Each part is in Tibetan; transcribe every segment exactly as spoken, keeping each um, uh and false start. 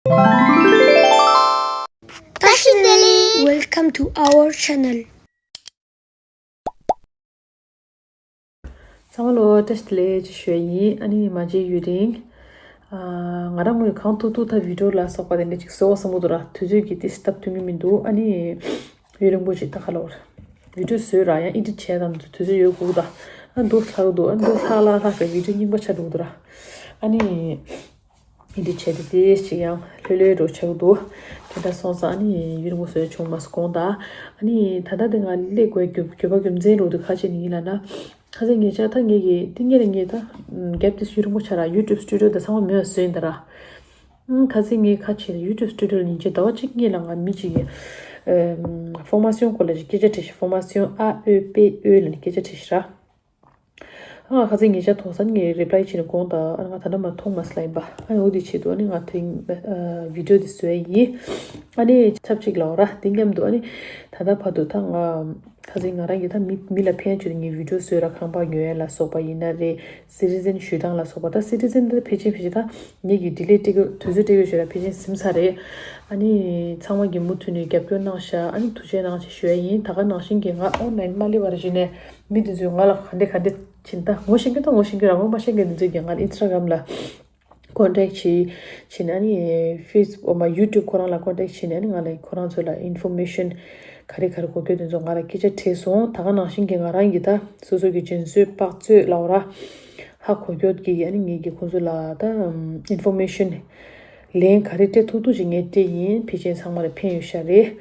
བཀྲ་ཤིས་བདེ་ལེགས། Welcome to our channel. ཚང་མ་ལོ་བཀྲ་ཤིས་བདེ་ལེགས་ཅེས་ཞུ་ཡ་ཡིན། ཨ་ནི་མ་བརྗེད་ཡུན་རིང་། ཨ། ང་རང་ངོས་གང་ཐུབ་ཐུབ་ད་བི་ཌིའོ་ལ་སོགས་པ་དེ་འདྲ་ཅིག་བཟོ་བསམ་གྱི་འདུག་ར། དུས་ཚོད་ཀྱིས་ཏོག་ཙམ་སྟབས་མཐུན་གྱི་མི་འདུག་ཨ་ནི་ཡུན་རིང་པོ་ཅིག་ད་ག་ལ་བར་བི་ཌིའོ་བཟོས་ར། ཡང་ཨེ་ཌིཊ་བྱས་དང་དུས་ཚོད་ཡོད་དགོས་ད། ཨ། འདུག་ལྷག་འདུག་ཨ། འདུག་ལྷག་ལྷག་ལྷག་གི་བི་ཌིའོ་རྙིང་པ་ཆགས་འགྲོ་གི་འདུག་ར། ཨ་ནི། ཨེ་ཌིཊ་བྱས་ཏེ་ཏོག་ཙམ་ཅིག་ཡང་ལྷོད་ལྷོད་འདྲ་ཆགས་འདུག་དེ་འདྲ་སོང་ཙང་ཨ་ནི་ཡུན་རིང་པོ་བཟོས་བྱུང་མ་སོང་དགོངས་དག་ཨ་ནི་ད་ལྟ་དེ་ང་སླེབས་དགོས་རྒྱུ་རྒྱུ་བ་རྒྱུ་མཚན་རུ་དེ་ག་ཅིག་ནི་ཡིན་ལབ་ན། ཁ་སང་ཉེ་ཆར་ད་ངེད་ཀྱི་ཏིང་ངེད་ལ་ངེད་ད་རྒྱབ་དེ་ཡུན་རིང་པོ་ཆགས་ར། ཡུ་ཊུབ་སི་ཊུ་ཌི་ཡོ་དེ་ཚང་མ་མེད་པ་བཟོས་ཡིན་ད་ར། ཨང་། ཁ་སང་ངས་ཁ་ཕྱེ་ཡུ་ཊུབ་སི་ཊུ་ཌི་ཡོ་ལ་ཉིན་གཅིག་ཟླ་བ་གཅིག་སྔོན་ལ་ང་མི་གཅིག་གིས་ཨམ། ཕོར་མ་སིའོ་སྐོར་ལ་ཅིག་སྐད་ཆ་དྲིས་ཤག་ཕོར་མ་སིའོ་ཨ་ཨོ་པེ་ཨོ་ལབ་ནས་སྐད་ཆ་དྲིས་ཤག་ར། ཨ། ང་ཁ་སང་ཉེ་ཆར་མཐོང་ས་ངས་རི་པ་ལའི་བྱས་ནས་དགོངས་དག་ཨ། ང་ད་ལྟ་མ་མཐོང་མ་སོང་ལབ་ཡིན་པ། ཨ་ནི་འོ་དེ་ཆེད་དུ་ཨ་ནི་ང་དེ་རིང་ཨ་བི་ཌིའོ་དེ་བཟོས་ཡིན། ཨ་ནི་ཆབས་ཅིག་ལབ་ར། དེ་མཉམ་དུ་ཨ་ནི་ད་ལྟ་བར་དུ་ད་ང་ཁ་སང་ང་རང་གིས་ད་མི་མི་ལ་ཕན་ཆེད་དུ་ངས་བི་ཌིའོ་བཟོས་ར། ཁང་པ་ཉོ་ཡ་ལ་སོགས་པ་ཡིན་ན་རེད། སི་ཊི་ཛན་ཞུ་སྟངས་ལ་སོགས་པ། ད་སི་ཊི་ཛན་དེ་ཕལ་ཆེར་ཕལ་ཆེར་ད་ངེད་ཀྱིས་ཌི་ལེ་ཊི་སྤྲད་གི་དུས་ཚོད་སྤྲད་གི་ཞོར་ལ་ཕལ་ཆེར་ཟིན་ཚར་རེད། ཨ་ནི་ཚང་མ་གིས་མུ་མཐུད་ནས་རྒྱབ་སྐྱོར་གནང་ཤག་ཨ་ནི་ཐུགས་རྗེ་གནང་ཞེས་ཞུ་ཡ་ཡིན། ད་ག་ནང་བཞིན་གྱི་ང་ཨོན་ལའིན་མ་སླེབས་པར་གཞི་ནས་མི་དེ་ཚོས་ང་ལ་ག་འདྲ་ག་འདྲ་བྱིན། ད་ངོ་ཤེས་མཁན་ད་ངོ་ཤེས་མཁན་ར། ངོ་མ་ཤེས་མཁན་དེ་ཚོས་ཀྱིས་ང་ལ་ཨིན་སི་ཊ་གྷ་རམ་ལ་ཀོན་ཊེག་བྱེད་བྱེད་ནས། ཨ་ནི་ཕེ་སི་བུག་མ་ཡུ་ཊུབ་ཁོ་རང་ལ་ཀོན་ཊེག་བྱེད་ནས། ཨ་ནི་ང་ལ་ཁོ་རང་ཚོ་ལ་ཨིན་ཕོར་མེ་ཤན་ག་རེ་ག་རེ་དགོས་རྒྱུ་དེ་ཚོ་ང་ལ་སྐད་ཆ་དྲིས་སོང་། ད་ག་ནང་བཞིན་གྱི་ང་རང་གིས་ད་སོ་སོ་གི་སྦྱིན་སྲོལ་དཔག་ཚོད་ལབ་ར། ཧ་གོ་རྒྱུ་གི་ཨ་ནི་ངེད་ཀྱིས་ཁོང་ཚོ་ལ་ད་ཨིན་ཕོར་མེ་ཤན་ལན་ག་རེ་སྤྲད་ཐུབ་ཐུབ་ཅིག་ངས་སྤྲད་ཡིན། ཕལ་ཆེར་ཚང་མ་ལ་ཕན་ཡོད་ཤག་རེད།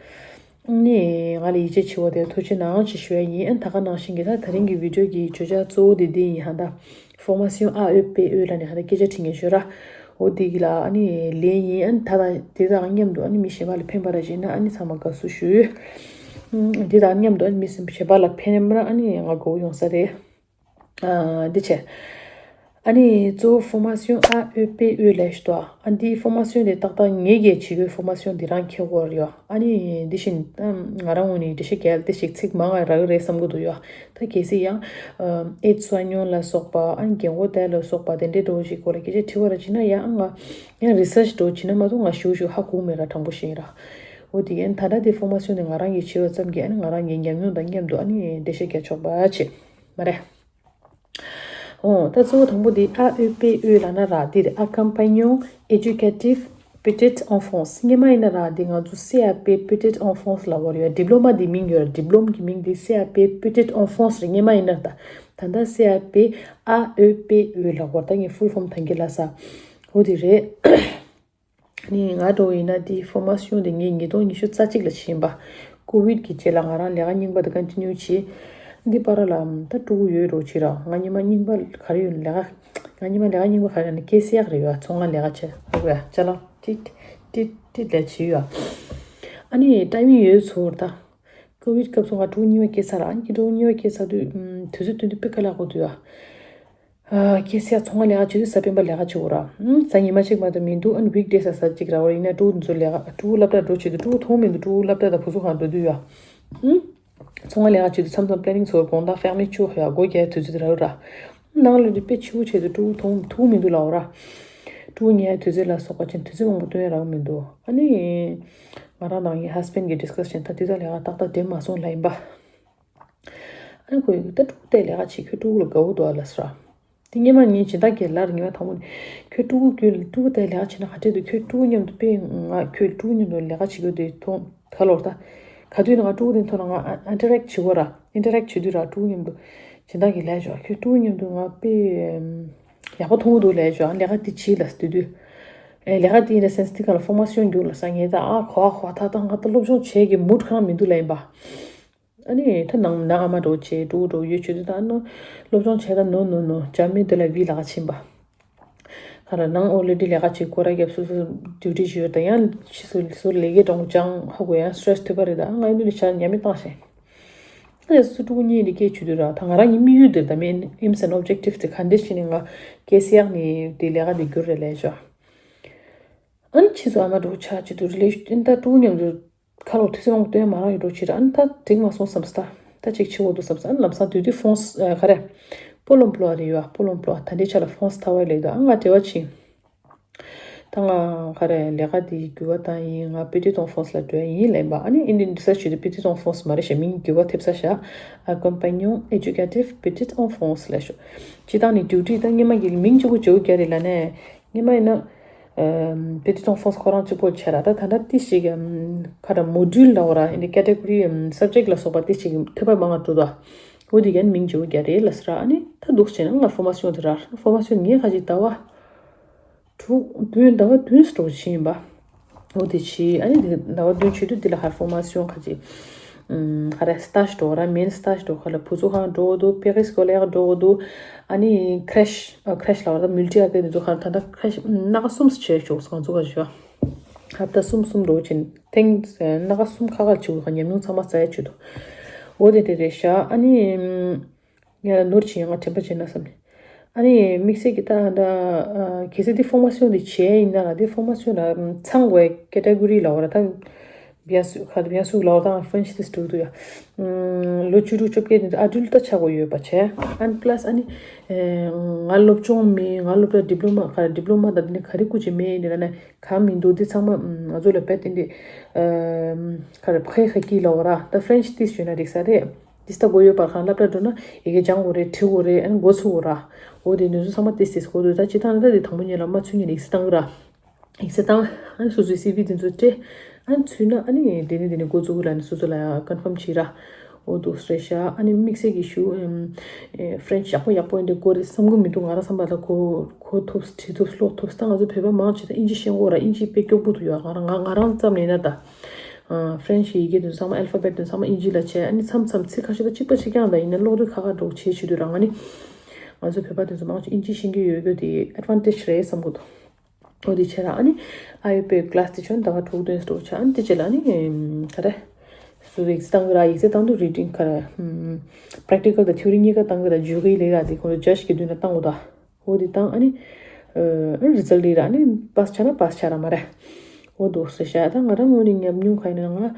ཨ་ནི་ང་ལ་ཡིད་ཆེས་ཆེ་བ་དེ་ཐུགས་རྗེ་གནང་ཞེས་ཞུ་ཡ་ཡིན། ཨ་ནི་ད་ག་ནང་བཞིན་གྱི་ད་དེ་རིང་གི་བི་ཌིའོ་གི་བརྗོད་བྱ་གཙོ་བོ་དེ་འདི་ཡིན། ཧ་ད་ཕོར་མ་སིའོ་ཨ་ཨོ་པེ་ཨོ་ལབ་ནས་ཧ་ད་སྐད་ཆ་དྲིས་ངས་ཞུ་ར། འོ་དེ་གི་ལ་ཨ་ནི་ལན་ཡིན། ཨ་ནི་ད་ད་དེ་དང་མཉམ་དུ་ཨ་ནི་མི་གཞན་པ་ལ་ཕན་པ་ར་བྱས་ན་ཨ་ནི་ཚང་མ་དགའ་བསུ་ཞུ། ཨ་དེ་དང་མཉམ་དུ་ཨ་ནི་མི་གཞན་པ་ལ་ཕན་ན་མ་ར་ཨ་ནི་ང་དགའ་བོ་ཡོང་ས་རེད། ཨ་འདི་བྱས། ཨ་ནི་གཙོ་བོ་ཕོར་མ་སིའོ་ཨ་ཨོ་པེ་ཨོ་ལབ་ཞིག་འདུག་ཨ་འདི་ཕོར་མ་སིའོ་དེ་ཏག་ཏག་ངེད་ཀྱིས་བྱེད་དགོས། ཕོར་མ་སིའོ་འདི་རང་འཁྱེར་དགོས་ཡོད། ཨ་ནི་འདི་བཞིན་ཨ་ང་རང་ངོས་ནས་འགྲེལ་བཤད་རྒྱག་ཡ་དེ་ཞིག་ཚིག་མང་ང་རག་གི་རེད་བསམ་གྱི་འདུག་ཡོད། ད་གལ་སྲིད་ཡང་ཨེ་ཌི་སི་ཉོ་ལ་སོགས་པ། ཨ་ནི་རྒན་གོག་དེ་ལ་སོགས་པ་དེ་འདྲའི་འདྲ་བོ་ཞིག་སྐོར་ལ་སྐད་ཆ་དྲི་བ་ར་བྱེད་ན་ཡང་ང་ཡང་རི་སར་ཆི་འདྲ་བོ་བྱེད་ན་མ་གཏོགས་ང་ཞུ་ཞུ་ཧ་གོ་མེད་ར། དྲང་པོ་བཤད་ར། འོ་དེ་ཡིན། ད་ལྟ་དེ་ཕོར་མ་སིའོ་དེ་ང་རང་གིས་བྱས་པ་ཙམ་གྱིས་ཨ་ནི་ང་རང་གི་ཉམས་མྱོང་དང་མཉམ་དུ་ཨ་ནི་འགྲེལ་བཤད་རྒྱག་ཆོག་པ་བྱེད། མ་རེད། འོ་ད་གཙོ་བོ་དང་པོ་དེ་ཨ་ཨོ་པེ་ཨོ་ལབ་ན་ར། དེ་རེད། Accompagnement éducatif petite enfance། སྔོན་མ་ཡིན་ན་ར་དེ་ང་ཚོ་སི་ཨ་པེ་པི་ཊིད་ཨེན་ཕོན་སི་ལབ་ཀྱི་ཡོད། ཌི་པི་ལོ་མ་དེ་མིང་ཡོད་ར། ཌི་པི་ལོ་མ་གི་མིང་དེ་སི་ཨ་པེ་པི་ཊིད་ཨེན་ཕོན་སི་རེད། སྔོན་མ་ཡིན་ན་ར། ད་ད་ལྟ་སི་ཨ་པེ་ཨ་ཨོ་པེ་ཨོ་ལབ་ཀྱི་ཡོད། ད་ངས་ཕུལ་ཕོམ་ད་གིན་ལབ་ས། འོ་དེ་རེད། ནི་ང་འདྲ་བོ་ཡིན་ན་དེ་ཕོར་མ་སིའོ་དེ་ངས་ཉིས་སྟོང་ཉི་ཤུ་རྩ་གཅིག་ལ་བྱིན་པ། ཀོ་བིད་ཀྱི་རྗེས་ལ་ང་རང་ལས་ཀ་རྙིང་པ་དེ་ཀོན་ཊི་ནིའུ་བྱས། འདི་བར་ལ་ད་ཕྲུ་གུ་ཡོད་འགྲོ་བྱས་ར། ང་སྔོན་མ་རྙིང་པ་ག་རེ་ཡོད་ལས་ཀ་ང་སྔོན་མ་ལས་ཀ་རྙིང་པ་ག་རེ་ཡོད་ན་སྐྱེ་སྲེག་རེད་ཡོད། ཚོང་ཁང་ལས་ཀ་བྱས་ཡོད། ཅ་ལག་ཏིག་ཏིག་ཏིག་ལས་བྱས་ཡོད། ཨ་ནི་ཊའི་མིང་ཡོད་ཚོར་ད། ཀོ་བིད་སྐབས་སུ་ང་ཕྲུ་གུ་གཉིས་པ་སྐྱེས་ཚར་ར། ཨ་ནི་ཕྲུ་གུ་གཉིས་པ་སྐྱེས་ཚར་དུས་དུས་ཚོད་སྟོན་དུས་དཔེ་དཀའ་ལས་ཁག་པོ་འདུག་ཡ། ཨ་སྐྱེ་སའི་ཚོང་ཁང་ལས་ཀ་བྱེད་དུས་གཟའ་སྤེན་པ་ལས་ཀ་བྱེད་དགོས་ར། ཨུམ་གཟའ་ཉི་མ་གཅིག་མ་གཏོགས་མི་འདུག་ཨ་ནི་ཝིག་ཌེ་ས་གཟའ་གཅིག་ར་བ་ཡིན་ན་ཕྲུ་གུ་འདི་ཚོ་ལས་ཀ་ཕྲུ་གུ་སློབ་གྲྭ་འགྲོ་བྱེད་དུས་ཕྲུ་གུ་མཐོང་མི་འདུག་ཕྲུ་གུ་སློབ་གྲྭ་དང་བུ་གསོ་ཁང་འགྲོ་དུས་ཡ། ཨུམ། ཚོང་ཁང་ལས་ཀ་བྱེད་དུས་མཚམས་མཚམས་པི་ལེ་ནིང་ཚོ་དགོང་དག་ཕེ་མི་ལི་ཆུ་ཡ་སྒོ་རྒྱག་དུས་ཚོད་རག་ར། ནང་ལོགས་དུས་དཔེ་ཕྱི་པོ་བྱེད་དུས་ཕྲུ་གུ་མཐོང་ཐུག་མི་འདུག་ལབ་ར། ཕྲུ་གུ་ཉལ་དུས་ཚོད་ལ་སོགས་པ་ཅན་དུས་ཚོད་མང་པོ་སྟོན་ཡ་རག་མི་འདུག་ཨ་ནི། ང་རང་དང་ངའི་ཧས་བྷེན་གྱི་ཌིས་ཀ་སི་ཅན་ད་དུས་ད་ལས་ཀ་ཏག་ཏག་འགྲིག་མ་སོང་ལབ་ཡིན་པ། ཨ་ནི་ཁོས་ད་ཕྲུ་གུ་དེ་ལས་ཀ་བྱེད་ཁྱོད་ཕྲུ་གུ་ལ་དགའ་བོ་འདུག་ཨ་ལབ་སོང་ར། དེ་སྔོན་མ་ངའི་སྦྱིན་བདག་གིས་ལབ་ར། སྔོན་མ་དང་པོ་ནས་ཁྱོད་ཕྲུ་གུ་རྒྱུད་ལ་ཕྲུ་གུ་དེ་ལས་ཀ་བྱེད་ན་ག་འདྲས་འདུག་ཁྱོད་ཕྲུ་གུ་མཉམ་དུ་དཔེ་ང་ཁྱོད་ཕྲུ་གུ་མཉམ་དུ་ལས་ཀ་བྱེད་དགོས་དེ་མཐོང་ག་ལོར་ད། ག་དུས་ན་ང་ཕྲུ་གུ་དེ་མཐོང་ན་ང་ཨ་ཨིན་ཊ་རེག་བྱེད་དགོས་ར། ཨིན་ཊ་རེག་བྱེད་དུས་ར་ཕྲུ་གུ་མཉམ་དུ་སྦྱིན་བདག་གིས་ལབ་བྱུང་ཁྱོད་ཕྲུ་གུ་མཉམ་དུ་ང་དཔེ་ཡག་པོ་མཐོང་གི་འདུག་ལབ་བྱུང་། ལས་ཀ་དེ་བྱེད་ལ་དུས་དུས་ལས་ཀ་དེ་ཡིན་ན་སེམས་སྟེང་ག་ལ་ཕོར་མ་སིའོ་རྒྱུགས་ལ་ས་ངེས་ད་ཨ་གོ་ཨ་གོ་ད་ད་ང་ད་སློབ་སྦྱོང་བྱེད་ཀྱི་མུ་ཌི་གང་མི་འདུག་ལབ་ཡིན་པ། ཨ་ནི་ད་ནང་ན་ཨ་མ་འགྲོ་བྱེད་ཕྲུ་གུ་འགྲོ་ཡོད་བྱེད་དུས་ད་ནོ་སློབ་སྦྱོང་བྱས་ད་ནོ་ནོ་ནོ་ཇ་མི་དེ་ལ་བི་ལ་ཁ་ཕྱིན་པ། ཁ་ར་ནང་ཨོ་ལེ་ཌི་ལས་ཀ་བྱེད་སྐོར་ར་རྒྱབ་སོ་སོ་ཌིའུ་ཊི་བྱེད་ཡོད་ད་ཡང་ཕྱི་སོ་སོ་ལས་ཀའི་གྲོང་ཅང་ཧ་གོ་ཡང་སི་ཊེ་རེ་སི་ཐེབས་པ་རེད་ད་ང་ཡིན་དུས་ནི་ཆ་ཉམས་མི་བཏང་ཞེས། ཨ་ནི་སུ་ཕྲུ་གུ་གཉིས་ནི་སྐད་བྱེད་དུས་ར་ད་ང་རང་གི་དམིགས་ཡུལ་དེ་ད་མེན་ཨེམ་སི་ཨེན་ཨོབ་ཇེག་ཊིབ་དེ་ག་འདྲས་ཤིག་ནི་ང་སྐྱེ་སྲེག་ནི་དེ་ལས་ཀ་དེ་འགྱུར་རེད་ལས་ཤོག་ཨ་ནི་ཕྱིས་སུ་ཨ་མ་འགྲོ་ཆ་བྱེད་དུས་རི་ལེ་ཤོན་ད་ཕྲུ་གུ་མཉམ་དུ་ཁ་ལོ་དུས་ཚོད་མང་པོ་སྟོན་མ་རག་ཡོད་འགྲོ་བྱེད་ར། ཨ་ནི་ད་འགྲིག་མ་སོང་བསམ་ས་ད་ཅིག་བྱེད་དགོས་འདུག་བསམ་ས། ཨ་ནི་ལམ་སང་དུས་དུས་ཕོན་སི་ཨ་ག་རེ་པོ་ལོམ་པོ་ལོ་རེ་ཡོད་ཨ། པོ་ལོམ་པོ་ལོ་ད་འདྲའི་ཆ་ལ་ཕོན་སི་ཐ་བའི་ལེགས་འདུག་ཨ་ང་འབྲེལ་བ་བྱིན། ད་ང་ག་རེ་ལས་ཀ་དེ་འགྱུར་བ་བཏང་ཡིན། ང་Petite Enfance ལ་འགྲོ་ཡ་ཡིན་ལབ་པ། ཨ་ནི་ཨིན་ཌི་ཡན་རི་སར་ཆི་བྱེད་དུས་Petite Enfance མ་རེད་ཤག་མིང་འགྱུར་བ་ཐེབས་ས་ཤག Accompagnement éducatif Petite Enfance ལབ་ཤག་སྤྱིར་བཏང་ནི་ཌིའུ་ཊི་ད་སྔོན་མ་གི་མིང་གཅིག་པོ་བརྗེ་པོ་རྒྱག་རེད་ལབ་ནས། སྔོན་མ་ཡིན་ན་Petite Enfance ཁོ་རང་གཅིག་པོ་བྱས་ར། ད་ད་ལྟ་ཏི་ཞིག་ག་རེ་མོ་ཌུལ་ལབ་པ་ར། ཨིན་ཌི་ཀེ་ཊི་གོ་རི་སབ་ཇེག་ལ་སོགས་པ་ཏི་ཞིག་ཐོད་པ་མང་ང་འགྲོ་ད། འོ་དེ་གན་མིང་བརྗེ་པོ་རྒྱག་རེད་ལབ་ས་ར། ཨ་ནི་ད་འདུག་བྱས་ན་ང་ཕོར་མ་སི་ཡོན་དེ་ར། ཕོར་མ་སི་ཡོན་ངས་ཁ་ཅིག་ཟླ་བ་དྲུག་བདུན་ཟླ་བ་བདུན་འགྲོ་བཞིན་ཡིན་པ། འོ་དེ་བྱས། ཨ་ནི་དེ་ཟླ་བ་བདུན་བྱས་དུས་དེ་ལ་ཧ་ཕོར་མ་སི་ཡོན་ཁ་ཅིག་ཨམ། ག་རེ་སི་ཊཱཇ་འགྲོ་ར། མིན་སི་ཊཱཇ་འགྲོ་ག་ལ། བུ་ཚོ་ཁང་འགྲོ་འདུག་པེ་རི་སི་ཀོ་ལེར་འགྲོ་འདུག་ཨ་ནི་ཁྲེཤ་ཨ། ཁྲེཤ་ལབ་ར། མུལ་ཊི་ཨ་ཀེ་དེ་ཚོ་ཁང་ད་ལྟ་ཁྲེཤ་སྣ་ཁ་གསུམ་བྱས་ཆོག་ང་ཚོ་ག་ཞོ། ཧབ་ཏ་གསུམ་གསུམ་འགྲོ་ཕྱིན་ཐེངས་སྣ་ཁ་གསུམ་ཁ་ཁ་བྱས་ཁ་ཉམས་མྱོང་ཚང་མ་བཙལ་ཡ་བྱས་འདུག་འོ་དེ་དེ་རེད་ཤག་ཨ་ནི་ཨམ། ཡང་ན་ནོར་ཕྱིན་ཡང་ང་དྲན་པ་བརྗེད་ན་བསམ་ནས། ཨ་ནི་དམིགས་བསལ་གྱི་ད་ད་གལ་སྲིད་དེ་ཕོར་མ་སི་ཡོན་དེ་བྱས་ཡིན་ན་ར། དེ་ཕོར་མ་སི་ཡོན་ལ་ཚང་བའི་ཀེ་ཊི་གོ་རི་ལབ་པ་ར། ད་བི་ཡ་སུ་ག་བི་ཡ་སུ་ལབ་པ་དང་ཕ་རེན་ཆི་དེ་སུ་འདུག་ཡ། ལོ་བཅུ་དྲུག་བཅོ་བརྒྱད་དེ་ཨ་ཌལ་ཊི་ད་ཆགས་དགོས་ཡོད་པ་བྱས། ཨན་པ་ལ་སི་ཨ་ནི་ང་སློབ་སྦྱོང་མེད། ང་སློབ་གྲྭ་ཌི་པི་ལོ་མ་ག་རེ་ཌི་པི་ལོ་མ་དང་དེ་ནས་ག་རེ་སྐུ་མཁྱེན་མེད་ཡིན་དེ་ལ་ནས་གང་མི་འདུག་དེ་ཚང་མ་ང་ཚོ་ལ་བེད་དེ་འདི་ག་རེ་ཕ་ཧེ་ཧ་ཀི་ལབ་པ་ར། ད་ཕ་རེན་ཆི་དེ་ཞུས་ན་འགྲིག་ས་རེད། དེ་ལྟ་དགོས་ཡོད་པར་ཁང་སློབ་གྲྭ་འགྲོ་ན་ཡི་གེ་སྦྱང་དགོས་རེད། བྲི་དགོས་རེད། ཨན་འགོ་ཚུགས་དགོས་ར། འོ་དེ་ནས་ཚོ་ཚང་མ་ཏིས་ཏིས་གོ་དུས་ད་ཅི་ཐང་ད་དེ་དང་པོ་ཉིད་ལ་མ་ཚུད་ཉིད་ཡིག་ཚད་བཏང་གི་ར། ཡིག་ཚད་བཏང་། ཨན་སོ་སོའི་སི་བི་དེ་ཚོ་སྤྲད། ཨན་ཚུད་ན་ཨ་ནི་དེ་ནས་དེ་ནས་འགོ་བཙུགས་གི་ལ་ནི་སོ་སོ་ལ་ཀོན་ཕམ་བྱེད་ར། འོ་དུ་རེད་ཤག་ཨ་ནི་དམིགས་བསལ་གྱི་ཞུ་ཕ་རེན་ཆི་ཡག་པོ་ཡག་པོ་ཡིན་དེ་གོ་རེད་བསམ་གི་མི་འདུག་ང་རང་བསམ་པ་ལ་གོ་གོ་ཐུབ་བྲིས་ཐུབ་ཀློག་ཐུབ། ད་ང་ཚོ་བོད་པ་མང་ཆེ་ད་ཨིན་ཇི་ཤེས་གོ་ར། ཨིན་ཇི་དཔེ་སྐྱོ་པོ་འདུག་ཡ། ང་རང་ང་རང་ཙམ་ལས་ན་ད། ཕ་རེན་ཆི་ཡི་གེ་དེ་ཚོ་ཚང་མ་ཨལ་ཕ་བེད་དེ་ཚང་མ་ཨིན་ཇི་ལ་བྱས། ཨ་ནི་མཚམས་མཚམས་ཚིག་ཁ་ཤས་ད་གཅིག་པ་གཅིག་རྐྱང་ད་ཡིན་ན་ཀློག་དུས་ཁ་ཁ་འགྲོ་བྱེད་བྱེད་དུས་རང་ཨ་ནི་ང་ཚོ་བོད་པ་དེ་ཚོ་མང་ཆེ་ཨིན་ཇི་ཤེས་ཀྱི་ཡོད་རྒྱུ་དེ་ཨེ་ཌི་ཝན་ཊེཇ་རེད་བསམ་གི་འདུག་འོ་དེ་བྱས་ར། ཨ་ནི་ཨ་ཡོ་པའི་ཀི་ལ་སི་དེ་ཆོན་ཟླ་བ་དྲུག་བདུན་འགྲོ་བྱས། ཨ་ནི་དེ་རྗེས་ལ་ཨ་ནི་ག་རེ་སུ་ཡིག་ཚད་བཏང་གི་ར། ཡིག་ཚད་བཏང་དུས་རི་ཌིང་ག་རེ་པ་རེག་ཊི་ཀལ་དང་ཐི་ཡོ་རི་གཉིས་ཀ་བཏང་གི་ར། བརྗོད་གི་ལས་ཀ་དེ་ཁོང་ཚོ་ཇཇ་གི་མདུན་ལ་བཏང་གོ་ད། འོ་དེ་བཏང་། ཨ་ནི་ཨ་རི་ཛལ་ཊི་རེད་ར། ཨ་ནི་པཱ་སི་ཆགས་ན་པཱ་སི་ཆགས་ར་མ་རེད། འོ་འདུག་ཟེར་ཤག་ད་ང་རང་ངོས་ནས་ཉམས་མྱོང་ག་ཡིན་ན་ང་